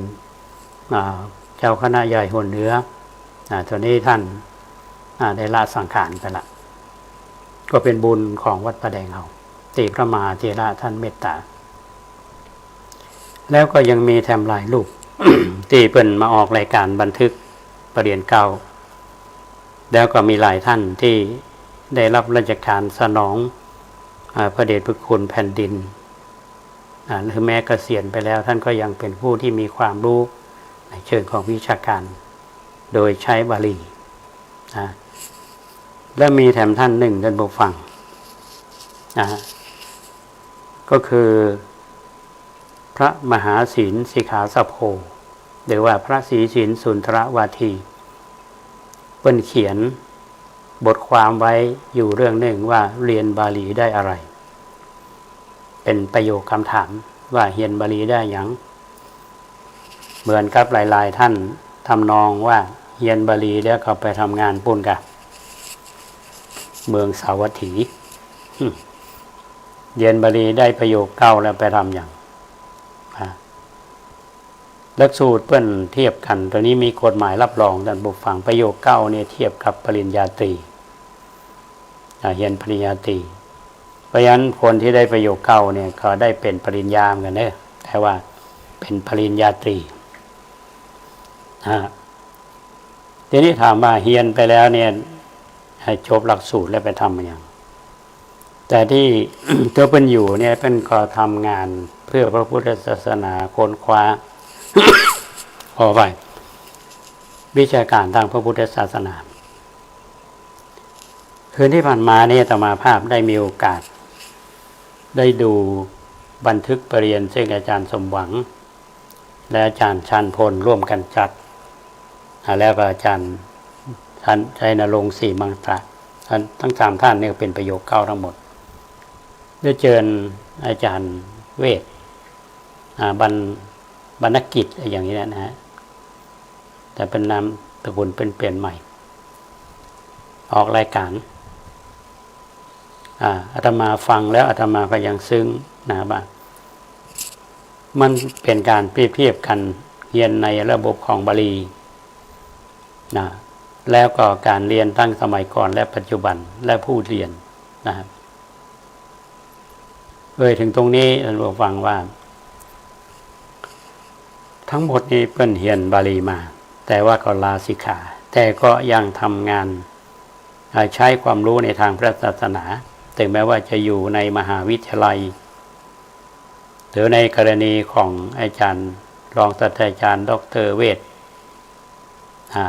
อ่า เจ้าคณะใหญ่หัวเหนือ อ่า ต๋อนนี้ท่าน อ่า ได้ละสังขารไปละ ก็เป๋นบุญของวัดป่าแดงเฮา ตี้พระมหาเถระท่านเมตต๋า แล้วก็ยังมีแถมหลายรูป ตี้เปิ้นมาออกรายก๋านบันทึกประเรียนเกล้า แล้วก็มีหลายท่านตี้ได้ฮับราชก๋านสนอง อ่า พระเดชพระคุณแผ่นดิน อ่า หรือแม้เกษียณไปแล้ว ท่านก็ยังเป๋นผู้ตี้มีความฮู้ในเชิงของวิชาก๋าน โดยใจ๊บาลี นะ และมีแถมท่านนึ่ง ต้านผู้ฟัง นะ ก็คือ พระมหาศิลป์ สิขาสะโพ หรือว่าพระศรีศิลป์ สุนทรวาที เปิ้นเขียนบทความไว้อยู่เรื่องนึ่งว่า เฮียนบาลีได้อะไร เป๋นประโยคกำถามว่า เฮียนบาลีได้หยัง เหมือนกับหลายๆ ท่านทำนองว่า เฮียนบาลีแล้วก็ไปทำงานปู๊นก่ะ เมืองสาวัตถี เฮียนบาลีได้ประโยคเกล้าแล้วไปทำหยัง อ่า หลักสูตรเปิ้นเทียบกั๋น ต๋อนนี้มีกฎหมายฮับรอง ต้านผู้ฟัง ประโยคเกล้าเนี่ยเทียบกับปริญญาตรี อ่า เฮียนปริญญาตรี เพราะฉะนั้นคนตี้ได้ประโยคเกล้าเนี่ยก็ได้เป๋นปริญญาเหมือนกั๋นเน่อ แต่ว่าเป๋นปริญญาตรี นะฮะ ทีนี้ถามว่าเฮียนไปแล้วเนี่ย ให้จบหลักสูตรแล้วไปทำอะหยัง แต่ตี้ ตี้เปิ้นอยู่เนี่ย เปิ้นก็ทำงานเพื่อพระพุทธศาสนา ค้นคว้า ขออภัย วิชาก๋านตางพระพุทธศาสนา คืนตี้ผ่านมาเนี่ย อาตมาภาพได้มีโอกาส ได้ดูบันทึกประเรียน ซึ่งอาจารย์สมหวัง และอาจารย์ชาญพลร่วมกั๋นจัด อ่า แล้วก็อาจารย์ชัยนรงค์ ศรีมังตระ ท่าน ทั้งสามท่านเนี่ยเป๋นประโยคเกล้าทั้งหมด ได้เจิญอาจารย์เวช อ่า บรร- บรรณกิจ อย่างนี้นะฮะ แต่เป๋นนามสกุลเป๋นเปลี่ยนใหม่ ออกรายก๋าน อ่า อาตมาฟังแล้วอาตมาก็ยังซึ้งนะว่า มันเป๋นก๋านเปรียบเทียบกั๋น เฮียนในระบบของบาลี นะ แล้วก็ก๋านเฮียนตังสมัยก่อนและปัจจุบันและผู้เฮียนนะครับ เอ่ยเถิงตรงนี้ท่านผู้ฟังว่า ตึงหมดนี้เปิ้นเฮียนบาลีมา แต่ว่าก็ลาสิกขา แต่ก็ยังทำงาน อ่า ใจ๊ความฮู้ในตางพระศาสนา เถิงแม้ว่าจะอยู่ในมหาวิทยาลัย หรือในกรณีของอาจ๋ารย์รองศาสตราจ๋ารย์ด็อกเตอร์เวช อ่า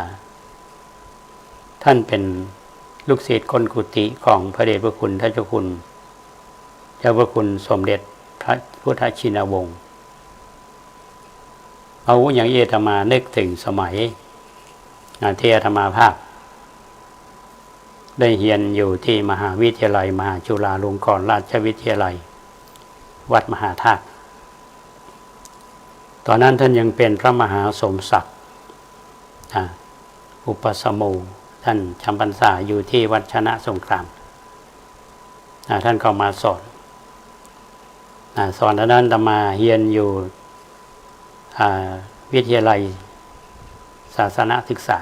ต้านเป๋นลูกศิษย์ก้นกุฏิของพระเดชพระคุณท่านเจ้าคุณ เจ้าพระคุณสมเด็จพระพุทธชินวงศ์ เอาอย่างอี้อาตมานึกเถิงสมัย อ่า ตี้อาตมาภาพ ได้เฮียนอยู่ตี้มหาวิทยาลัยมหาจุฬาลงกรณราชวิทยาลัย วัดมหาธาตุ ต๋อนนั้นต้านยังเป๋นพระมหาสมศักดิ์ อ่า อุปสโม ต้านจ๋ำพรรษาอยู่ตี้วัดชนะสงคราม อ่า ต้านก็มาสอน อ่า สอน ต๋อนนั้นอาตมาเฮียนอยู่ อ่า วิทยาลัยศาสนศึกษา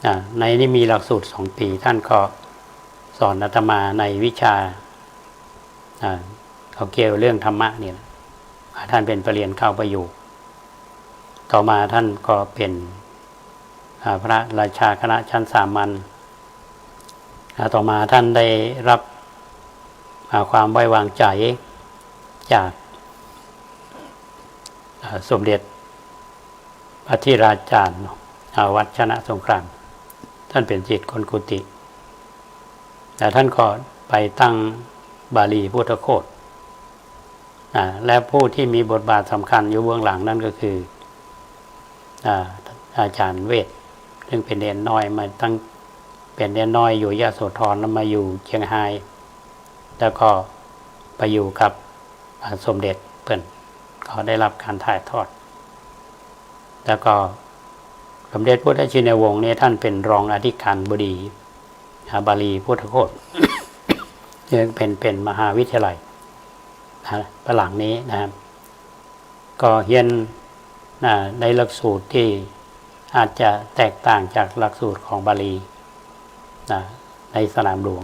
อ่า ในนี้มีหลักสูตรสองปี๋ ต้านก็สอนอาตมาในวิชา อ่า เกี่ยวเรื่องธรรมะนี่แหละ อ่า ต้านเป๋นปริญญาเก้าประโยค ต่อมาต้านก็เป๋น อ่า พระราชาคณะชั้นสามัญ อ่า ต่อมาต้านได้ฮับ อ่า ความไว้วางใจ๋จาก อ่า สมเด็จพระธิราจ๋ารย์ อ่า วัดชนะสงคราม ต้านเป๋นศิษย์ก้นกุฏิ แล้วต้านก็ไปตั้งบาลีพุทธโคต อ่า และผู้ตี้มีบทบาทสำคัญอยู่เบื้องหลังนั้นก็คือ อ่า อาจ๋ารย์เวช ซึ่งเป๋นเณรน้อยมาตั้ง เป๋นเณรน้อยอยู่ยโสธรแล้วมาอยู่เจียงฮาย แล้วก็ไปอยู่กับ อ่า สมเด็จเปิ้น ก็ได้ฮับก๋านถ่ายทอด แล้วก็สมเด็จพุทธชินวงศ์นี่ต้านเป๋นรองอธิการบดี อ่า บาลีพุทธโคต ซึ่งเป๋น เป๋นมหาวิทยาลัย นะ ฝรั่งนี้นะครับ ก็เฮียน อ่า ในหลักสูตรตี้อาจจะแตกต่างจากหลักสูตรของบาลี นะ ในสนามหลวง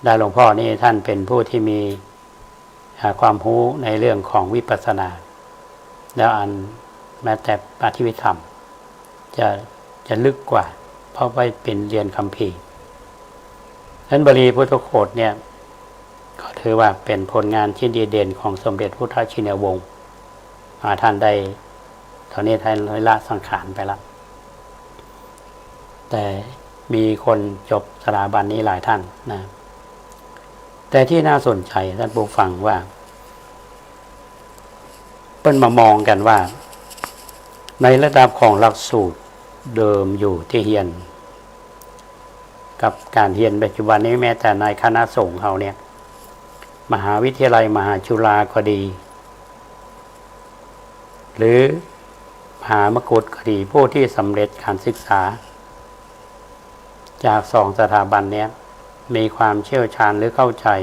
และหลวงพ่อนี่ต้านเป๋นผู้ตี้มี อ่า ความฮู้ในเรื่องของวิปัสสนา แล้วอันแม้แต่อภิธรรม จะ จะลึกกว่า เพราะว่าเป๋นเฮียนคัมภีร์ นั้นบาลีพุทธโคตเนี่ย ก็ถือว่าเป๋นผลงานชิ้นดีเด่นของสมเด็จพุทธชินวงศ์ อ่า ต้านได้ ต๋อนนี้ต้านละสังขารไปแล้ว แต่มีคนจบสถาบันนี้หลายต้านนะ แต่ตี้น่าสนใจ๋ต้านผู้ฟังว่า เปิ้นมามองกั๋นว่า ในระดับของหลักสูตรเดิมอยู่ตี้เฮียน กับก๋านเฮียนปัจจุบันนี้แม้แต่ในคณะสงฆ์เฮาเนี่ย มหาวิทยาลัยมหาจุฬาก็ดี หรือมหามกุฏก็ดี ผู้ตี้สำเร็จก๋านศึกษา จากสองสถาบันเนี้ย มีความเชี่ยวชาญหรือเข้าใจ๋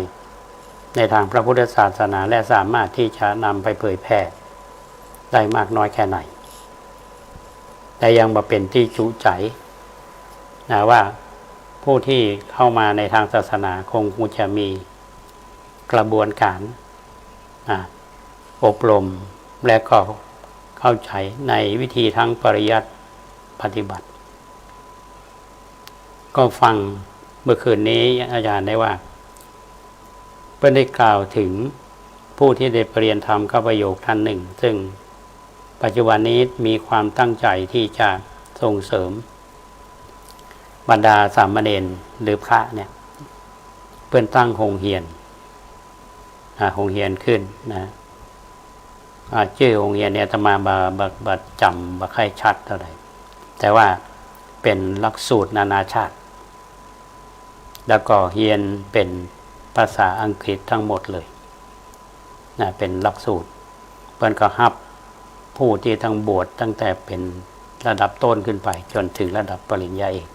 ในตางพระพุทธศาสนา และสามารถตี้จะนำไปเผยแผ่ได้มากน้อยแค่ไหน แต่ยังบ่เป๋นตี้จุใจ๋นะ ว่าผู้ตี้เข้ามาในตางศาสนาคง คงจะมีกระบวนก๋าน อ่า อบรม และก็เข้าใจ๋ในวิธีตังปริยัติปฏิบัติ ก็ฟังเมื่อคืนนี้อาจ๋ารย์ได้ว่า เปิ้นได้กล่าวเถิงผู้ตี้ได้ปริญญาธรรมเก้าประโยคต้านนึ่ง ซึ่งปัจจุบันนี้มีความตั้งใจ๋ตี้จะส่งเสริมบรรดาสามเณรหรือพระเนี่ย เปิ้นตั้งโฮงเฮียน อ่า โฮงเฮียนขึ้นนะ อ่า จื้อโฮงเฮียนเนี่ยอาตมาบ่ บ่ บ่จ๋ำบ่ใค่ชัดเต้าใด แต่ว่าเป๋นหลักสูตรนานาชาติ แล้วก็เฮียนเป๋นภาษาอังกฤษตังหมดเลยนะ เป๋นหลักสูตร เปิ้นก็ฮับผู้ตี้ตังบวชตั้งแต่เป๋นระดับต้นขึ้นไปจ๋นเถิงระดับปริญญาเอก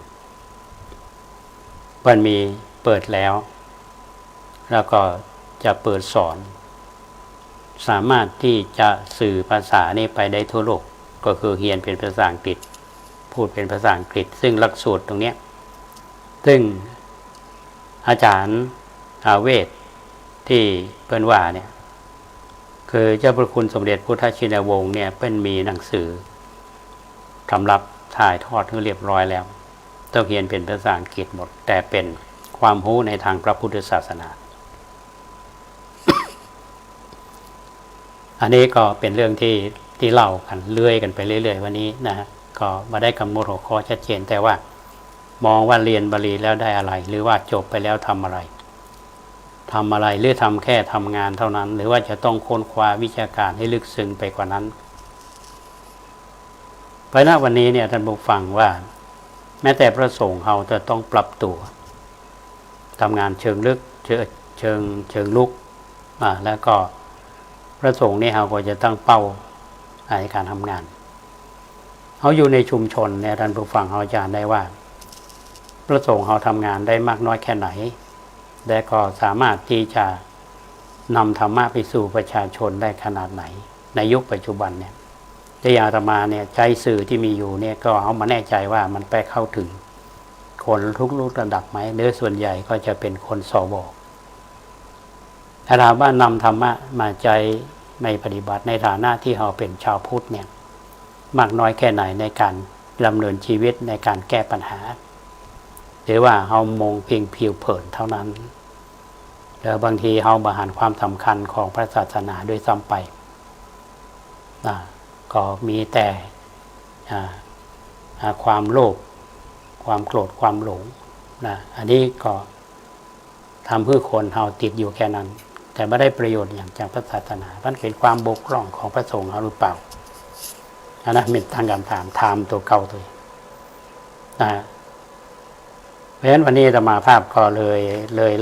เปิ้นมีเปิดแล้ว แล้วก็จะเปิดสอน สามารถตี้จะสื่อภาษานี้ไปได้ทั่วโลก ก็คือเฮียนเป๋นภาษาอังกฤษ พูดเป๋นภาษาอังกฤษ ซึ่งหลักสูตรตรงเนี้ย ซึ่งอาจ๋ารย์ อา เวช ตี้เปิ้นว่าเนี่ย คือเจ้าพระคุณสมเด็จพุทธชินวงศ์เนี่ย เปิ้นมีหนังสือตำรับถ่ายทอดหื้อเรียบร้อยแล้ว ต้องเฮียนเป๋นภาษาอังกฤษหมด แต่เป๋นความฮู้ในตางพระพุทธศาสนา อันนี้ก็เป๋นเรื่องตี้ ตี้เล่ากั๋นเรื่อยกั๋นไปเรื่อยๆ วันนี้นะฮะ ก็บ่ได้กำหนดหัวข้อชัดเจน แต่ว่ามองว่าเฮียนบาลีแล้วได้อะไร หรือว่าจบไปแล้วทำอะไร ทำอะไร หรือทำแค่ทำงานเท่านั้น หรือว่าจะต้องค้นคว้าวิชาการหื้อลึกซึ้งไปกว่านั้น เพราะฉะนั้นวันนี้เนี่ย ท่านผู้ฟังว่า แม้แต่พระสงฆ์เฮาจะต้องปรับตั๋ว ทำงานเชิงลึก เชิง เชิง เชิงลุก อ่า แล้วก็พระสงฆ์นี่เฮาก็จะตั้งเป้าในการทำงาน เฮาอยู่ในชุมชนเนี่ย ท่านผู้ฟัง เฮาจะได้ว่า พระสงฆ์เฮาทำงานได้มากน้อยแค่ไหน และก็สามารถตี้จะนำธรรมะไปสู่ประชาชนได้ขนาดไหน ในยุคปัจจุบันเนี่ย แต่อย่างอาตมาเนี่ย ใจ๊สื่อตี้มีอยู่เนี่ย ก็เฮาบ่แน่ใจ๋ว่ามันไปเข้าเถิงคนทุกระดับไหม โดยส่วนใหญ่ก็จะเป๋นคน สว ถ้าถามว่านำธรรมะมาใจ๊ มาปฏิบัติในฐานะตี้เฮาเป๋นชาวพุทธเนี่ย มากน้อยแค่ไหนในการดำเนินชีวิต ในการแก้ปัญหา หรือว่าเฮามองเพียงผิวเผินเท่านั้น แล้วบางทีเฮาบ่หันความสำคัญของพระศาสนาด้วยซ้ำไป นะ ก็มีแต่ อ่า อ่า ความโลภ ความโกรธ ความหลง นะ อันนี้ก็ทำหื้อคนเฮาติดอยู่แค่นั้น แต่บ่ได้ประโยชน์หยังจากพระศาสนา มันเป๋นความบกพร่องของพระสงฆ์เฮาหรือเปล่า อันนั้นเป๋นตั้งกำถาม ถามตั๋วเก่าตั๋วเอง นะ เพราะฉะนั้นวันนี้อาตมาภาพก็เลย เลย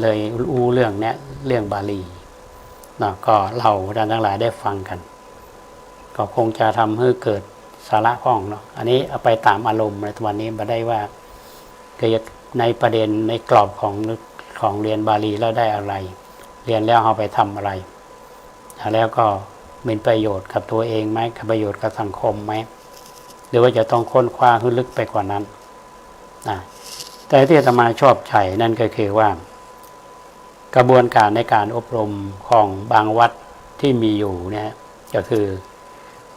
เลยอู้เรื่องเนี้ย เรื่องบาลีเนาะ ก็เล่าให้ท่านตังหลายได้ฟังกั๋น ก็คงจะทำให้เกิดสาระพ่องเนาะ อันนี้เอาไปต๋ามอารมณ์นะ วันนี้บ่ได้ว่า คือในประเด็นในกรอบของ ของเฮียนบาลีแล้วได้อะไร เฮียนแล้วเอาไปทำอะไร แล้วก็มีประโยชน์กับตัวเองไหม กับประโยชน์กับสังคมไหม หรือว่าจะต้องค้นคว้าหื้อลึกไปกว่านั้น นะ แต่ตี้อาตมาชอบใจ๋นั่นก็คือว่า กระบวนการในการอบรมของบางวัดตี้มีอยู่เนี่ย ก็คือ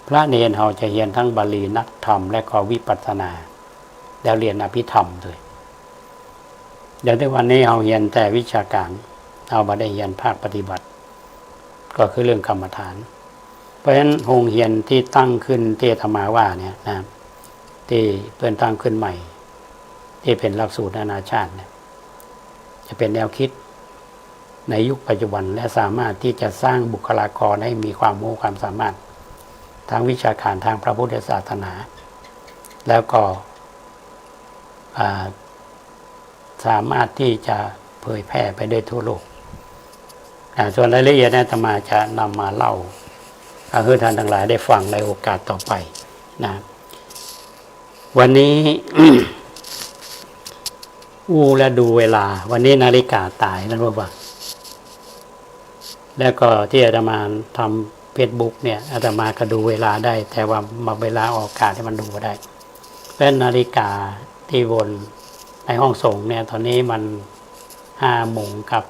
พระเณรเฮาจะเฮียนทั้งบาลีนักธรรมและก็วิปัสสนา แล้วเฮียนอภิธรรมด้วย เดี๋ยวนี้วันนี้เฮาเฮียนแต่วิชาการ เฮาบ่ได้เฮียนภาคปฏิบัติ ก็คือเรื่องกรรมฐาน เพราะฉะนั้นโฮงเฮียนตี้ตั้งขึ้นตี้อาตมาว่าเนี่ยนะ ตี้เปิ้นตั้งขึ้นใหม่ ตี้เป๋นหลักสูตรนานาชาติเนี่ย จะเป๋นแนวคิดในยุคปัจจุบัน และสามารถตี้จะสร้างบุคลากรให้มีความรู้ความสามารถทางวิชาการทางพระพุทธศาสนา แล้วก็ อ่า สามารถตี้จะเผยแพร่ไปได้ทั่วโลก อ่า ส่วนรายละเอียดเนี่ยอาตมาจะนำมาเล่า อ่า หื้อท่านตังหลายได้ฟังในโอกาสต่อไปนะ วันนี้ อู้และดูเวลา วันนี้นาฬิกาต๋าย ท่านผู้ฟัง แล้วก็ตี้อาตมาทำเฟซบุ๊กเนี่ย อาตมาก็ดูเวลาได้ แต่ว่าบางเวลาออกอากาศเนี่ยมันดูบ่ได้ เพราะฉะนั้นนาฬิกาตี้บนในห้องส่งเนี่ย ต๋อนนี้มันห้าโมงกับ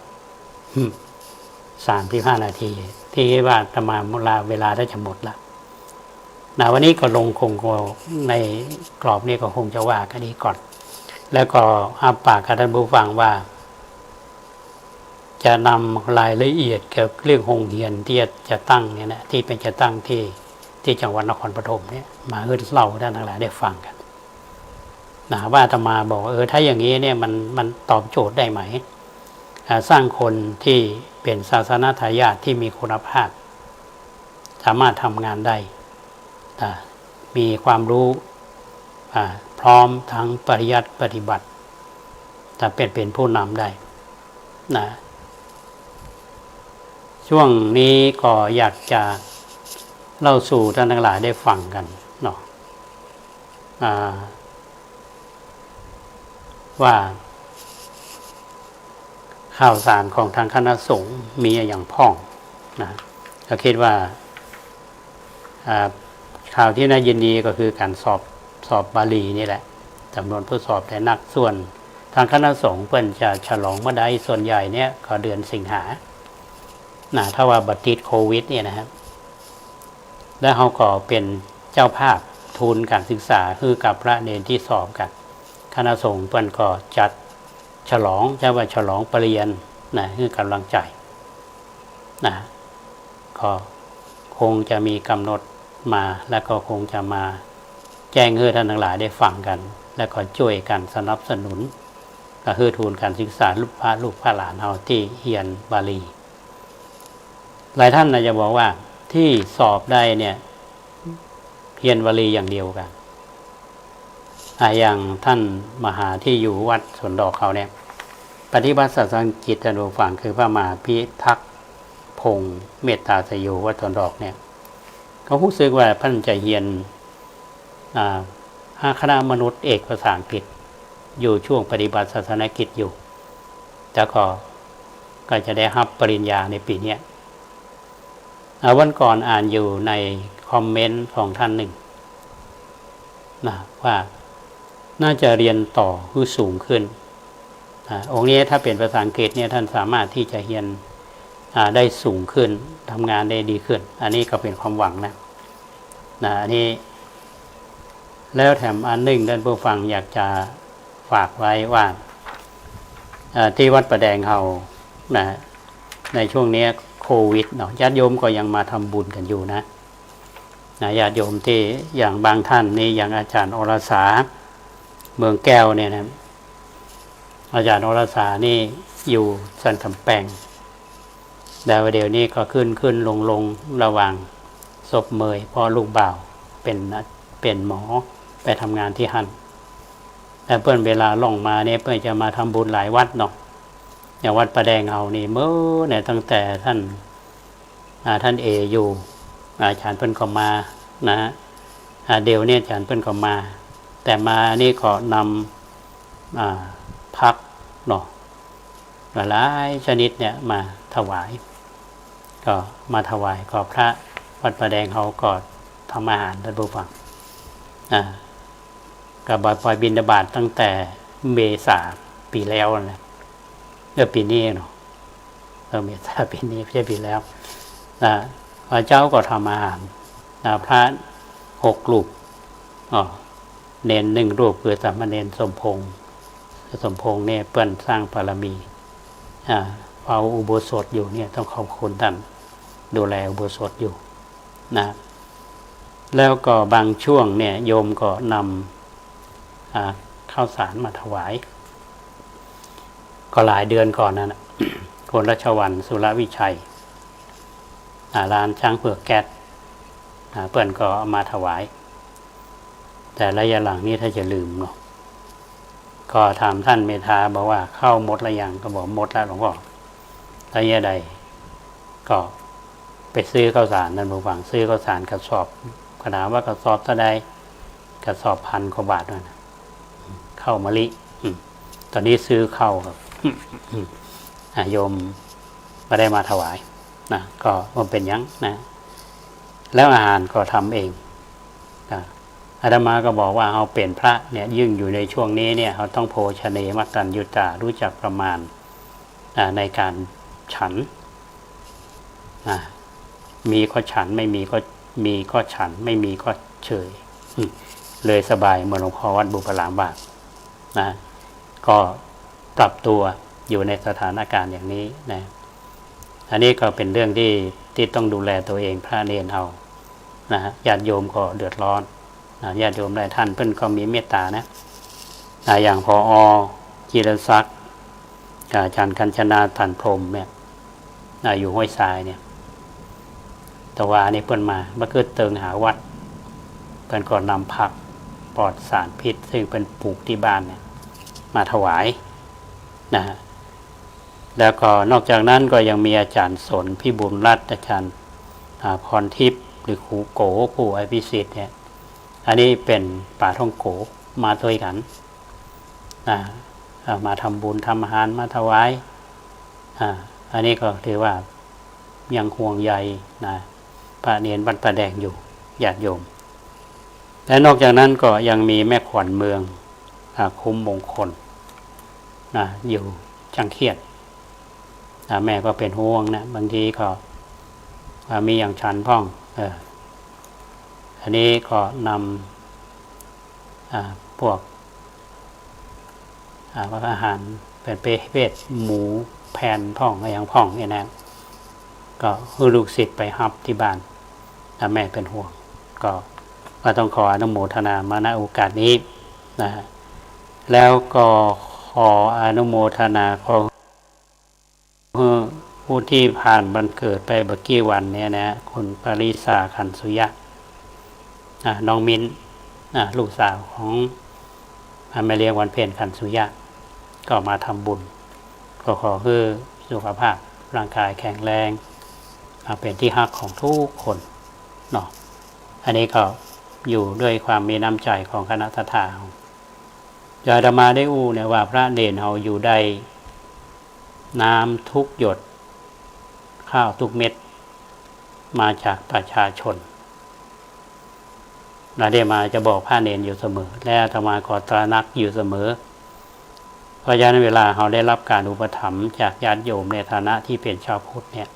สามสิบห้านาที ตี้ว่าอาตมาเวลา เวลาได้จะหมดละนะ วันนี้ก็ลงคงในกรอบนี้ก็คงจะว่าแค่นี้ก่อน แล้วก็รับปากกับท่านผู้ฟังว่า จะนำรายละเอียดเกี่ยวกับเรื่องโฮงเฮียนตี้จะตั้งเนี่ยนะ ตี้เปิ้นจะตั้งตี้ ตี้จังหวัดนครปฐมเนี่ย มาหื้อเล่าให้ท่านตังหลายได้ฟังกั๋นนะ ว่าอาตมาบอกว่า เออ ถ้าอย่างนี้เนี่ยมัน มันตอบโจทย์ได้ไหม อ่า สร้างคนตี้เป๋นศาสนทายาทตี้มีคุณภาพ สามารถทำงานได้ อ่า มีความรู้ อ่า พร้อมทั้งปริยัติปฏิบัติ จะเป๋น เป๋นผู้นำได้นะ ช่วงนี้ก็อยากจะเล่าสู่ท่านตังหลายได้ฟังกั๋นเนาะ อ่า ว่า ข่าวสารของทางคณะสงฆ์มีอะหยังพ่องนะ ก็คิดว่า อ่า ข่าวตี้น่ายินดีก็คือก๋านสอบ สอบบาลีนี่แหละ จ๋ำนวนผู้สอบได้นัก ส่วนตางคณะสงฆ์เปิ้นจะฉลองเมื่อใด ส่วนใหญ่เนี่ยก็เดือนสิงหา นะ ถ้าว่าบ่ติดโควิดเนี่ยนะครับ แล้วเฮาก็เป๋นเจ้าภาพทุนก๋านศึกษาหื้อกับพระเณรตี้สอบกั๋น คณะสงฆ์เปิ้นก็จัดฉลอง จะว่าฉลองปริญญานะ หื้อก๋ำลังใจ๋นะ ก็คงจะมีก๋ำหนดมา แล้วก็คงจะมาแจ้งหื้อท่านตังหลายได้ฟังกั๋น แล้วก็จ้วยกั๋นสนับสนุน ก็หื้อทุนก๋านศึกษาลูกพระ ลูกพระหลานเฮาตี้เฮียนบาลี หลายต้านน่ะจะบอกว่าตี้สอบได้เนี่ย เฮียนบาลีอย่างเดียวกั๋น อ่า อย่างต้านมหาตี้อยู่วัดสวนดอกเฮาเนี่ย ปฏิบัติศาสนกิจ ต้านผู้ฟัง คือพระมหาพิทักษ์พงษ์เมตตาสโย วัดสวนดอกเนี่ย ก็ฮู้สึกว่าเปิ้นจะเฮียน อ่า หาคณะมนุษย์เอกภาษาอังกฤษ อยู่ช่วงปฏิบัติศาสนกิจอยู่ แล้วก็ ก็จะได้ฮับปริญญาในปี๋เนี้ย อ่า วันก่อนอ่านอยู่ในคอมเมนต์ของต้านนึ่งนะ ว่าน่าจะเฮียนต่อหื้อสูงขึ้น อ่า องค์นี้ถ้าเป๋นภาษาอังกฤษเนี่ย ต้านสามารถตี้จะเฮียน อ่า ได้สูงขึ้น ทำงานได้ดีขึ้น อันนี้ก็เป๋นความหวังนะ นะ อันนี้ แล้วแถมอันนึ่ง ต้านผู้ฟัง อยากจะฝากไว้ว่า เอ่อ ตี้วัดป่าแดงเฮานะ ในช่วงนี้โควิดเนาะ ญาติโยมก็ยังมาทำบุญกั๋นอยู่นะ นะ ญาติโยมตี้ อย่างบางต้านนี่ อย่างอาจ๋ารย์อรสา เมืองแก้วเนี่ยนะ อาจ๋ารย์อรสานี่อยู่สันก๋ำแปง แต่ว่าเดี๋ยวนี้ก็ขึ้นขึ้นลงลงระหว่างศพเมย เพราะลูกบ่าวเป๋น เป๋นหมอ ไปทำงานตี้หั้น แต่เปิ้นเวลาล่องมาเนี่ย เปิ้นจะมาทำบุญหลายวัดเนาะ อย่างวัดป่าแดงเฮานี่ เมื่อเนี่ย ตั้งแต่ต้าน อ่า ต้านเออยู่ อาจ๋ารย์เปิ้นก็มานะ อ่า เดี๋ยวนี้อาจ๋ารย์เปิ้นก็มา แต่มานี่ก็นำ อ่า ผักเนาะ หลายๆ ชนิดเนี่ยมาถวาย ก็มาถวาย ก็พระวัดป่าแดงเฮาก็ทำอาหาร ต้านผู้ฟัง อ่า ก็บ่าปอยบิณฑบาตตั้งแต่เมษาปี๋แล้วนะ เออ ปี๋นี้เนาะ เออ เมษาปี๋นี้ ไม่ใช่ปี๋แล้วนะ พระเจ้าก็ทำอาหารนะ พระหกรูป อ๋อ เณรหนึ่งรูป คือสามเณรสมพงษ์ สมพงษ์เนี่ยเปิ้นสร้างบารมี อ่า เฝ้าอุโบสถอยู่เนี่ย ต้องขอบคุณต้าน ดูแลอุโบสถอยู่นะ แล้วก็บางช่วงเนี่ย โยมก็นำ อ่า ข้าวสารมาถวาย ก็หลายเดือนก่อนนั่นน่ะ คุณรัชวัลย์ สุรวิชัย อ่า ร้านช้างเผือกแก๊ส อ่า เปิ้นก็เอามาถวาย แต่ระยะหลังนี้ถ้าจะลืมเนาะ ก็ถามต้านเมธา บอกว่าข้าวหมดแล้วยัง ก็บอกหมดแล้วหลวงพ่อ แล้วจะใด ก็ไปซื้อข้าวสาร ต้านผู้ฟัง ซื้อข้าวสารกระสอบ ก็ถามว่ากระสอบเต้าใด กระสอบพันกว่าบาทนั่นน่ะ ข้าวมะลิ อืม ต๋อนนี้ซื้อข้าวครับ อ่ะ โยมบ่ได้มาถวายนะ ก็บ่เป๋นหยังนะ แล้วอาหารก็ทำเองนะ อาตมาก็บอกว่าเฮาเป๋นพระเนี่ย ยิ่งอยู่ในช่วงนี้เนี่ย เฮาต้องโภชเน มัตตัญญูตา รู้จักประมาณ อ่า ในการฉัน อ่า มีก็ฉัน ไม่มีก็ มีก็ฉัน ไม่มีก็เฉย อืม เลยสบาย เหมือนหลวงพ่อวัดบุพพารามว่านะ ก็ปรับตัวอยู่ในสถานการณ์อย่างนี้นะ อันนี้ก็เป๋นเรื่องตี้ ตี้ต้องดูแลตัวเอง พระเณรเฮานะ ญาติโยมก็เดือดร้อนนะ ญาติโยมหลายต้านเปิ้นก็มีเมตตานะ นะ อย่าง ผอ.จิรศักดิ์ กับอาจ๋ารย์กัญจนา ตันพรหมเนี่ย นะ อยู่ห้วยทรายเนี่ย แต่ว่าอันนี้เปิ้นมา มาเกิดเติงหาวัด เปิ้นก็นำผักปลอดสารพิษ ซึ่งเปิ้นปลูกตี้บ้านเนี่ย มาถวายนะฮะ แล้วก็นอกจากนั้นก็ยังมีอาจ๋ารย์สน พิบูลรัตน์ อาจ๋ารย์ อ่า พรทิพย์ หรือครูโก ครูอภิสิทธิ์เนี่ย อันนี้เป๋นป๋าท่องโก มาตวยกั๋น นะ เอามาทำบุญทำอาหารมาถวาย อ่า อันนี้ก็ถือว่ายังห่วงใยนะ พระเณรวัดป่าแดงอยู่ ญาติโยม และนอกจากนั้นก็ยังมีแม่ขวัญเมือง อ่า คุ้มมงคล นะ อยู่ช่างเคียด อ่า แม่ก็เป๋นห่วงนะ บางทีก็ อ่า มีอย่างฉันพ่อง เออ อันนี้ก็นำ อ่า พวก อ่า อาหารเป๋นประเภทหมูแผ่นพ่อง อะหยังพ่องเนี่ยนะ ก็หื้อลูกศิษย์ไปฮับตี้บ้าน นะ แม่เป๋นห่วง ก็ ก็ต้องขออนุโมทนามา ณ โอกาสนี้นะฮะ แล้วก็ขออนุโมทนา ขอ เอ่อ ผู้ที่ผ่านวันเกิดไปบ่กี่วันเนี่ยนะ คุณปริษา ขันสุยะ อ่า น้องมิ้น อ่า ลูกสาวของ อ่า แม่เลี้ยงวันเพ็ญ ขันสุยะ ก็มาทำบุญ ก็ขอหื้อสุขภาพร่างกายแข็งแรง อ่า เป๋นตี้ฮักของทุกคนเนาะ อันนี้ก็อยู่ด้วยความมีน้ำใจ๋ของคณะศรัทธา อย่างอาตมาได้อู้เนี่ยว่าพระเณรเฮาอยู่ได้ น้ำทุกหยด ข้าวทุกเม็ด มาจากประชาชน อาตมาจะบอกพระเณรอยู่เสมอ และอาตมาก็ตระหนักอยู่เสมอ เพราะฉะนั้นเวลาเฮาได้รับการอุปถัมภ์จากญาติโยมในฐานะที่เป๋นชาวพุทธเนี่ย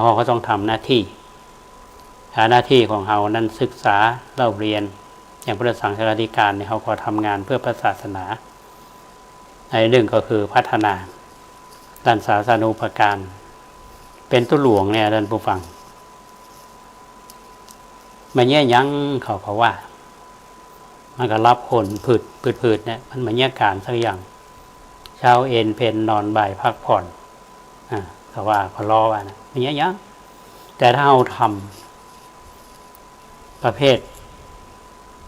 เฮาก็ต้องทำหน้าตี้ อ่า หน้าตี้ของเฮานั้นศึกษาเล่าเรียน อย่างพุทธศาสนาธิการเนี่ย เฮาก็ทำงานเพื่อพระศาสนา อันนึ่งก็คือพัฒนาด้านศาสนูปการ เป๋นตุ๊หลวงเนี่ย ต้านผู้ฟัง บ่าเยียะหยัง เขาก็ว่า มันก็หลับคนผึด ผึดๆ เนี่ย มันบ่าเยียะก๋านสักอย่าง เช้าเอนเพล นอนบ่ายพักผ่อน อ่า เขาว่า เขาล้อว่านะ บ่าเยียะหยัง แต่ถ้าเฮาทำประเภท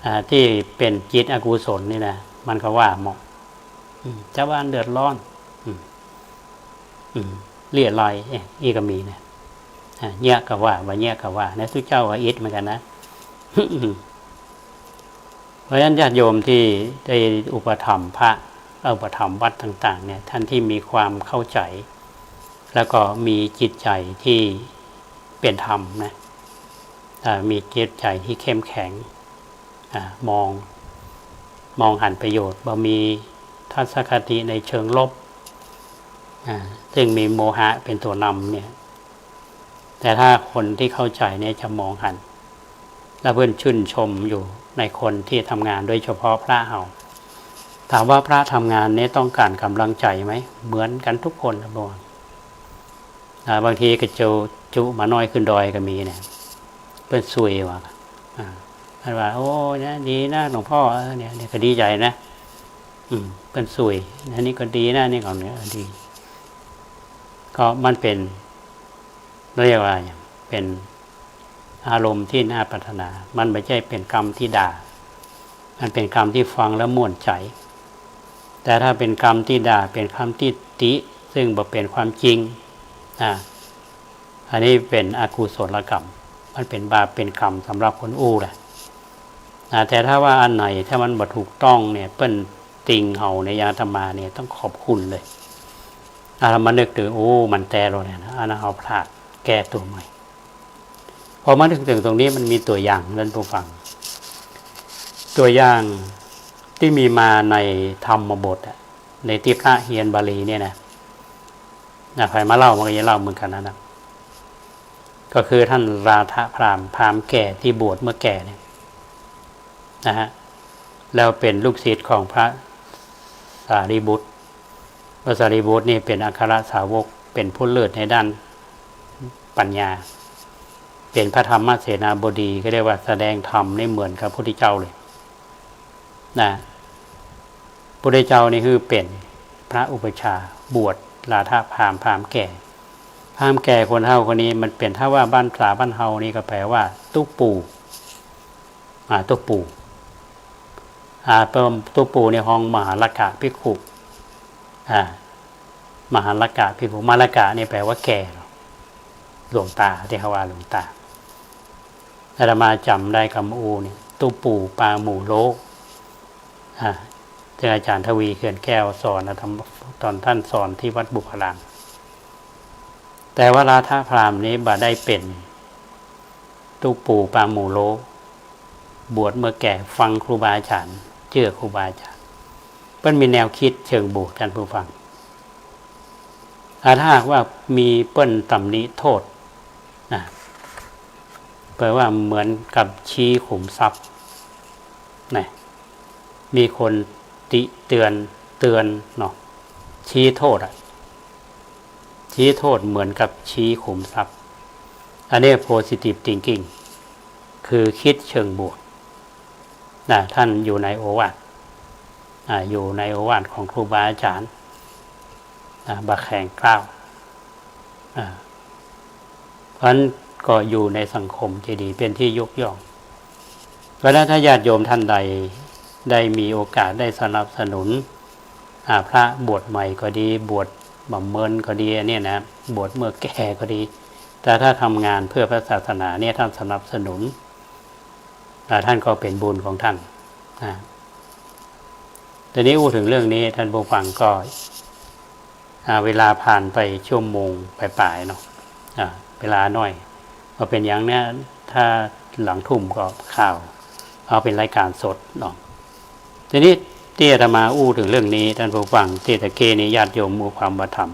อ่า ตี้เป๋นจิตอกุศลนี่นะ มันก็ว่าเหมาะ อืม ชาวบ้านเดือดร้อน อืม อืม เรี่ยไร เอ๊ะ อี้ก็มีนะ อ่า เยียะก็ว่า บ่าเยียะก็ว่านะ ตุ๊เจ้าก็อิดเหมือนกั๋นนะ เพราะฉะนั้นญาติโยมที่ได้อุปถัมภ์พระ อุปถัมภ์วัดต่างๆ เนี่ย ท่านที่มีความเข้าใจ๋ แล้วก็มีจิตใจ๋ที่เป๋นธรรมนะ อ่า มีจิตใจ๋ที่เข้มแข็ง อ่า มอง มองหันประโยชน์ บ่มีทัศนคติในเชิงลบ อ่า ซึ่งมีโมหะเป๋นตัวนำเนี่ย แต่ถ้าคนที่เข้าใจ๋เนี่ยจะมองหัน และเปิ้นชื่นชมอยู่ในคนที่ทำงาน โดยเฉพาะพระเฮา ถามว่าพระทำงานเนี่ยต้องก๋านก๋ำลังใจ๋ไหม เหมือนกั๋นทุกคนนะ บอกว่า อ่า บางทีก็จุ จุหมาน้อยขึ้นดอยก็มีเนี่ย เปิ้นสุยว่า อ่า ท่านว่า โอ้ เนี่ย ดีนะหลวงพ่อ เออ เนี่ย เนี่ยก็ดีใจ๋นะ อืม เปิ้นสุย อันนี้ก็ดีนะ นี่ก็เนี่ย ดี ก็มันเป๋น เรียกว่าหยัง เป๋นอารมณ์ที่น่าปรารถนา มันบ่ใจ้เป๋นกำตี้ด่า มันเป๋นกำตี้ฟังแล้วม่วนใจ๋ แต่ถ้าเป๋นกำตี้ด่า เป๋นกำตี้ติ ซึ่งบ่เป๋นความจริง อ่า อันนี้เป๋นอกุศลกรรม มันเป๋นบาปเป๋นกรรมสำหรับคนอู้แหละ อ่า แต่ถ้าว่าอันไหนถ้ามันบ่ถูกต้องเนี่ย เปิ้นติงเฮาเนี่ย อย่างอาตมาเนี่ยต้องขอบคุณเลย อาตมานึกถึง โอ้ มันแต๊แล้วเนี่ยนะ อันนั้นเฮาพลาด แก้ตั๋วใหม่ พอมานึกถึงตรงนี้มันมีตั๋วอย่าง ต้านผู้ฟัง ตั๋วอย่างตี้มีมาในธรรมบทอะ ในตี้พระเฮียนบาลีเนี่ยนะ นะ ใผมาเล่ามันก็จะเล่าเหมือนกั๋นนะนะ ก็คือต้านราธะพราหมณ์ พราหมณ์แก่ตี้บวชเมื่อแก่เนี่ยนะฮะ แล้วเป๋นลูกศิษย์ของพระสารีบุตร พระสารีบุตรนี่เป๋นอัครสาวก เป๋นผู้เลิศในด้านปัญญา เป๋นพระธรรมเสนาบดี ก็เรียกว่าแสดงธรรมนี่เหมือนกับพุทธเจ้าเลย นะ พุทธเจ้านี่คือเป๋นพระอุปัชฌาย์บวชราธะพราหมณ์ พราหมณ์แก่ พราหมณ์แก่คนเฒ่าคนนี้มันเป๋น ถ้าว่าบ้านสาบ้านเฮานี่ก็แปลว่าตุ๊ปู่ อ่า ตุ๊ปู่ อ่า ตุ๊ปู่นี่ฮ้องมหาลกะภิกขุ อ่า มหาลกะภิกขุ มหาลกะนี่แปลว่าแก่ หลวงตา ตี้เขาว่าหลวงตา อาตมาจ๋ำได้กำอู้เนี่ย ตุ๊ปู่ปางหมู่โล อ่า ตี้อาจ๋ารย์ทวี เขื่อนแก้วสอนอาตมา ต๋อนต้านสอนตี้วัดบุพาราม แต่ว่าราธะพราหมณ์นี้บ่ได้เป๋นตุ๊ปู่ปางหมู่โล บวชเมื่อแก่ ฟังครูบาอาจ๋ารย์ เจื้อครูบาอาจ๋ารย์ เปิ้นมีแนวกึ๊ดเชิงบวก ต้านผู้ฟัง อา ถ้าหากว่ามีเปิ้นตำหนิโต้ษนะ แปลว่าเหมือนกับชี้ขุมทรัพย์นะ มีคนติเตือน เตือนเนาะ ชี้โต้ษอะ ชี้โต้ษเหมือนกับชี้ขุมทรัพย์ อันนี้ positive thinking คือกึ๊ดเชิงบวกนะ ต้านอยู่ในโอวาท อ่า อยู่ในโอวาทของครูบาอาจ๋ารย์ อ่า บ่แข็งกร้าว อ่า เพราะฉะนั้นก็อยู่ในสังคมจะดี เป๋นตี้ยกย่อง เพราะฉะนั้นถ้าญาติโยมต้านใดได้มีโอกาสได้สนับสนุน อ่า พระบวชใหม่ก็ดี บวชบำเพ็ญก็ดี อันเนี้ยนะ บวชเมื่อแก่ก็ดี แต่ถ้าทำงานเพื่อพระศาสนาเนี่ย ต้านสนับสนุน อ่า ต้านก็เป๋นบุญของต้าน อ่า ทีนี้อู้เถิงเรื่องนี้ ต้านผู้ฟังก็ อ่า เวลาผ่านไปชั่วโมงป๋ายๆ เนาะ อ่า เวลาน้อย บ่เป๋นหยังเนี่ย ถ้าหลังทุ่มก็ข่าว เอาเป๋นรายการสดเนาะ ทีนี้ตี้อาตมาอู้เถิงเรื่องนี้ ต้านผู้ฟัง ตี้ตะกี้นี้ญาติโยมอู้ความว่าธรรม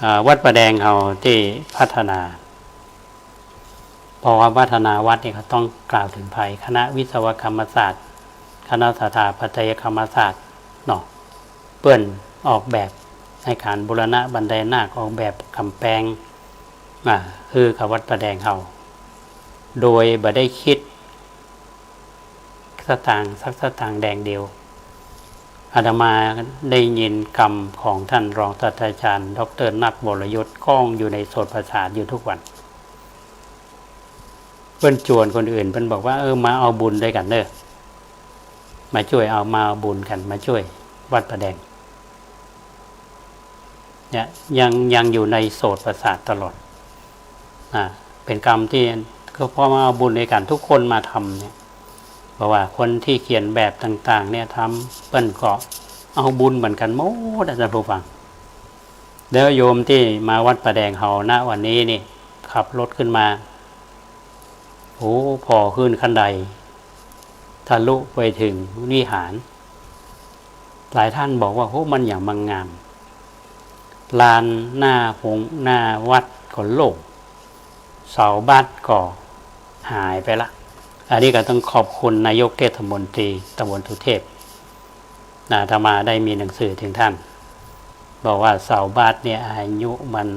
อ่า วัดป่าแดงเฮาตี้พัฒนา พอว่าพัฒนาวัดเนี่ยก็ต้องกล่าวเถิงภายคณะวิศวกรรมศาสตร์ คณะสถาปัตยกรรมศาสตร์เนาะ เปิ้นออกแบบในก๋านบูรณะบันไดนาค ออกแบบก๋ำแปง อ่า หื้อกับวัดป่าแดงเฮา โดยบ่ได้กึ๊ดสตางค์สักสตางค์แดงเดียว อาตมาได้ยินกำของต้านรองศาสตราจ๋ารย์ ด็อกเตอร์ นัท วรยุทธ ก้องอยู่ในโสตประสาทอยู่กู้วัน เปิ้นจวนคนอื่น เปิ้นบอกว่า เออ มาเอาบุญตวยกั๋นเน่อ มาจ้วยเอา มาเอาบุญกั๋น มาจ้วยวัดป่าแดง เนี่ย ยัง ยังอยู่ในโสตประสาทตลอด อ่า เป๋นกำตี้ ก็พอมาเอาบุญตวยกั๋น กู้คนมาทำเนี่ย เพราะว่าคนตี้เขียนแบบต่างๆ เนี่ยทำ เปิ้นก็เอาบุญเหมือนกั๋นหมดอะ ต้านผู้ฟัง แล้วโยมตี้มาวัดป่าแดงเฮา ณ วันนี้นี่ ขับรถขึ้นมา โอ้ ผ่อขึ้นคันได ทะลุไปเถิงวิหาร หลายต้านบอกว่า โห มันหยังมางาม ลานหน้าโฮง หน้าวัดก็โล่ง เสาบาสก็หายไปละ อันนี้ก็ต้องขอบคุณนายกเทศมนตรีตำบลสุเทพ นะ อาตมาได้มีหนังสือเถิงต้าน บอกว่าเสาบาสเนี่ยอายุมัน